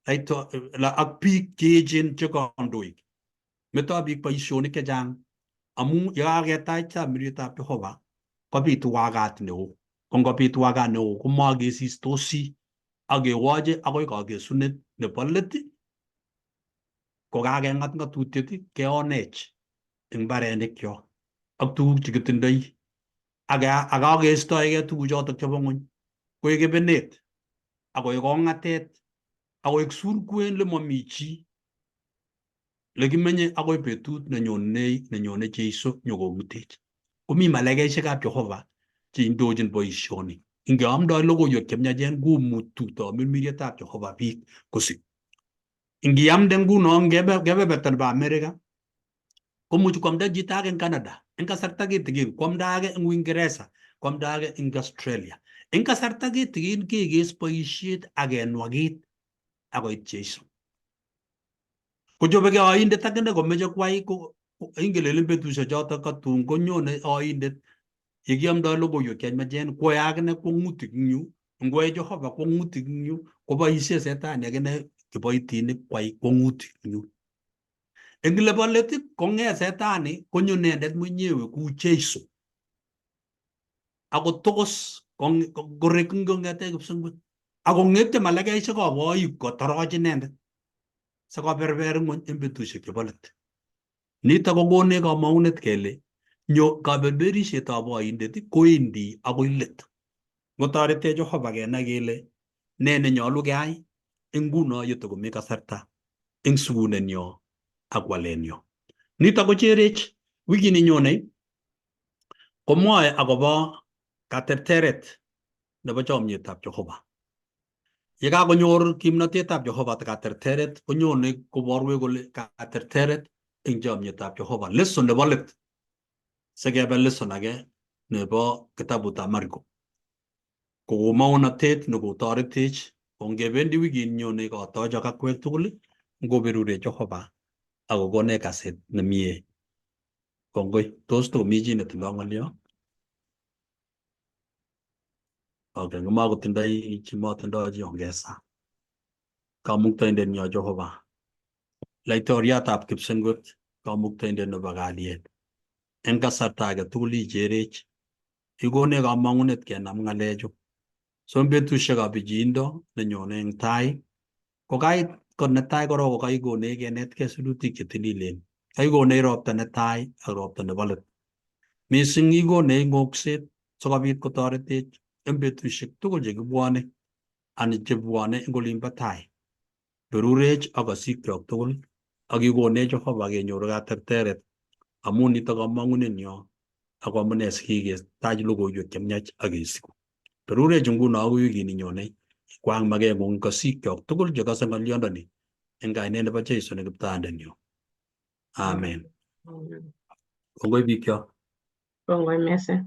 ak biik cheechen che kandoik. Metoi biik boisionik chechang amu yekaketach tamirietab Jehova kobitu wakat neo. Ko ngobit wakat neo komakesistosi ak kewoche akoi kakesunet nebo let kokakeng'at ng'atutiet keonech eng mbarenikyok ak tuguk chekitindoi ak akeistoegei tuguchotok chebo ng'ony koek kebenet akoek kong'atet akoek surkwen lemomi chi lekimenye akoi betut nenyone Jeiso nyokomutech. Komi malaikaisiekab Jehova cheindochin boisioni. Ingeamdoi logoiwek chemiachen komutu tamirmirietab Jehova biik kosik. Ingiamde nguno kebeberta nebo Amerika, komuchi kwamda chito age eng Canada eng kasarta kitikin, kwamda age eng Uingereza, kwamda age eng Australia. Eng kasarta kitikin kekes boisiet ak kenwakit akoit Jesu. Kochobekei oindet akine komeche kwai ko ingelelen betusiek chotok katun konyone oindet yekiamdoi logoiwek chemiachen kwoe akine kwong'utik eng yu, ngwoe Jehova kwong'utik eng yu, koboisie setani akine kiboitinik kwai kwong'utik eng yu. Eng nebo let kong'et setani konyo inendet mwenyewe kou Jesu akotokos korek kong'ete kipsengwet akong'etyo malaikaisiekab oik kotoroch inendet sikoberber ng'wony eng betusiek chebo let. Nitok kokonech kamang'unet kele nyo kaberberisietab oindet kowendi akoi let. Ngotoretech Jehova kenai kele ne nenyolu keyai eng nguno yetokomi kasarta eng sikunenyo ak walenyo. Nitok kocherech wikini nyonei komwoe akobo katerteret nebo chomyetab Jehova. Yekakonyor kimnatetab Jehova katerteret konyone koborwech kole katerteret eng chomyetab Jehova. Lesson nebo let sikebe lesson age nebo kitabutab Marko. Kokomaonatet nekotoretech kongebendi wikit nyone kotochok akwek tugul ngoberurech Jehova akokonech kaset nemie. Kongoi. Tos tokomi chi netindoi ng'olyo? Okay, ngomakotindoi chemotindoi chi ongesa. Kamuktaindet nyo Jehova. Laitoriatab kipsengwet, kamuktaindet nebo kalyet. Eng kasarta age tugul icherech, ikonech kamang'unet kenam ng'alechu. So eng betusiekab pichiindo nenyone eng tai, ko kait ko netai korok ko kaikonech kenetkei sirutik chetililen. Kaikonech ropta netai ak ropta nebo let. Mising ikonech ng'okset sikobit kotoretech eng betusiek tugul chekibwone anan chebwone eng olimbo tai. Berurech ak kasikyok tugul ak ikonech Jehova kenyoru katerteret amu nito kamang'unenyo ako amune sikiketach logoiwek chemiach ak kesiku. Berurech nguno akoi wikini nyone ikwang makeng'ung kasikyok tugul chekase ng'olyondoni eng kainet nebo Jesu ne kiptayandenyo. Amen. Amen. Kongoi bikyok. Kongoi mising.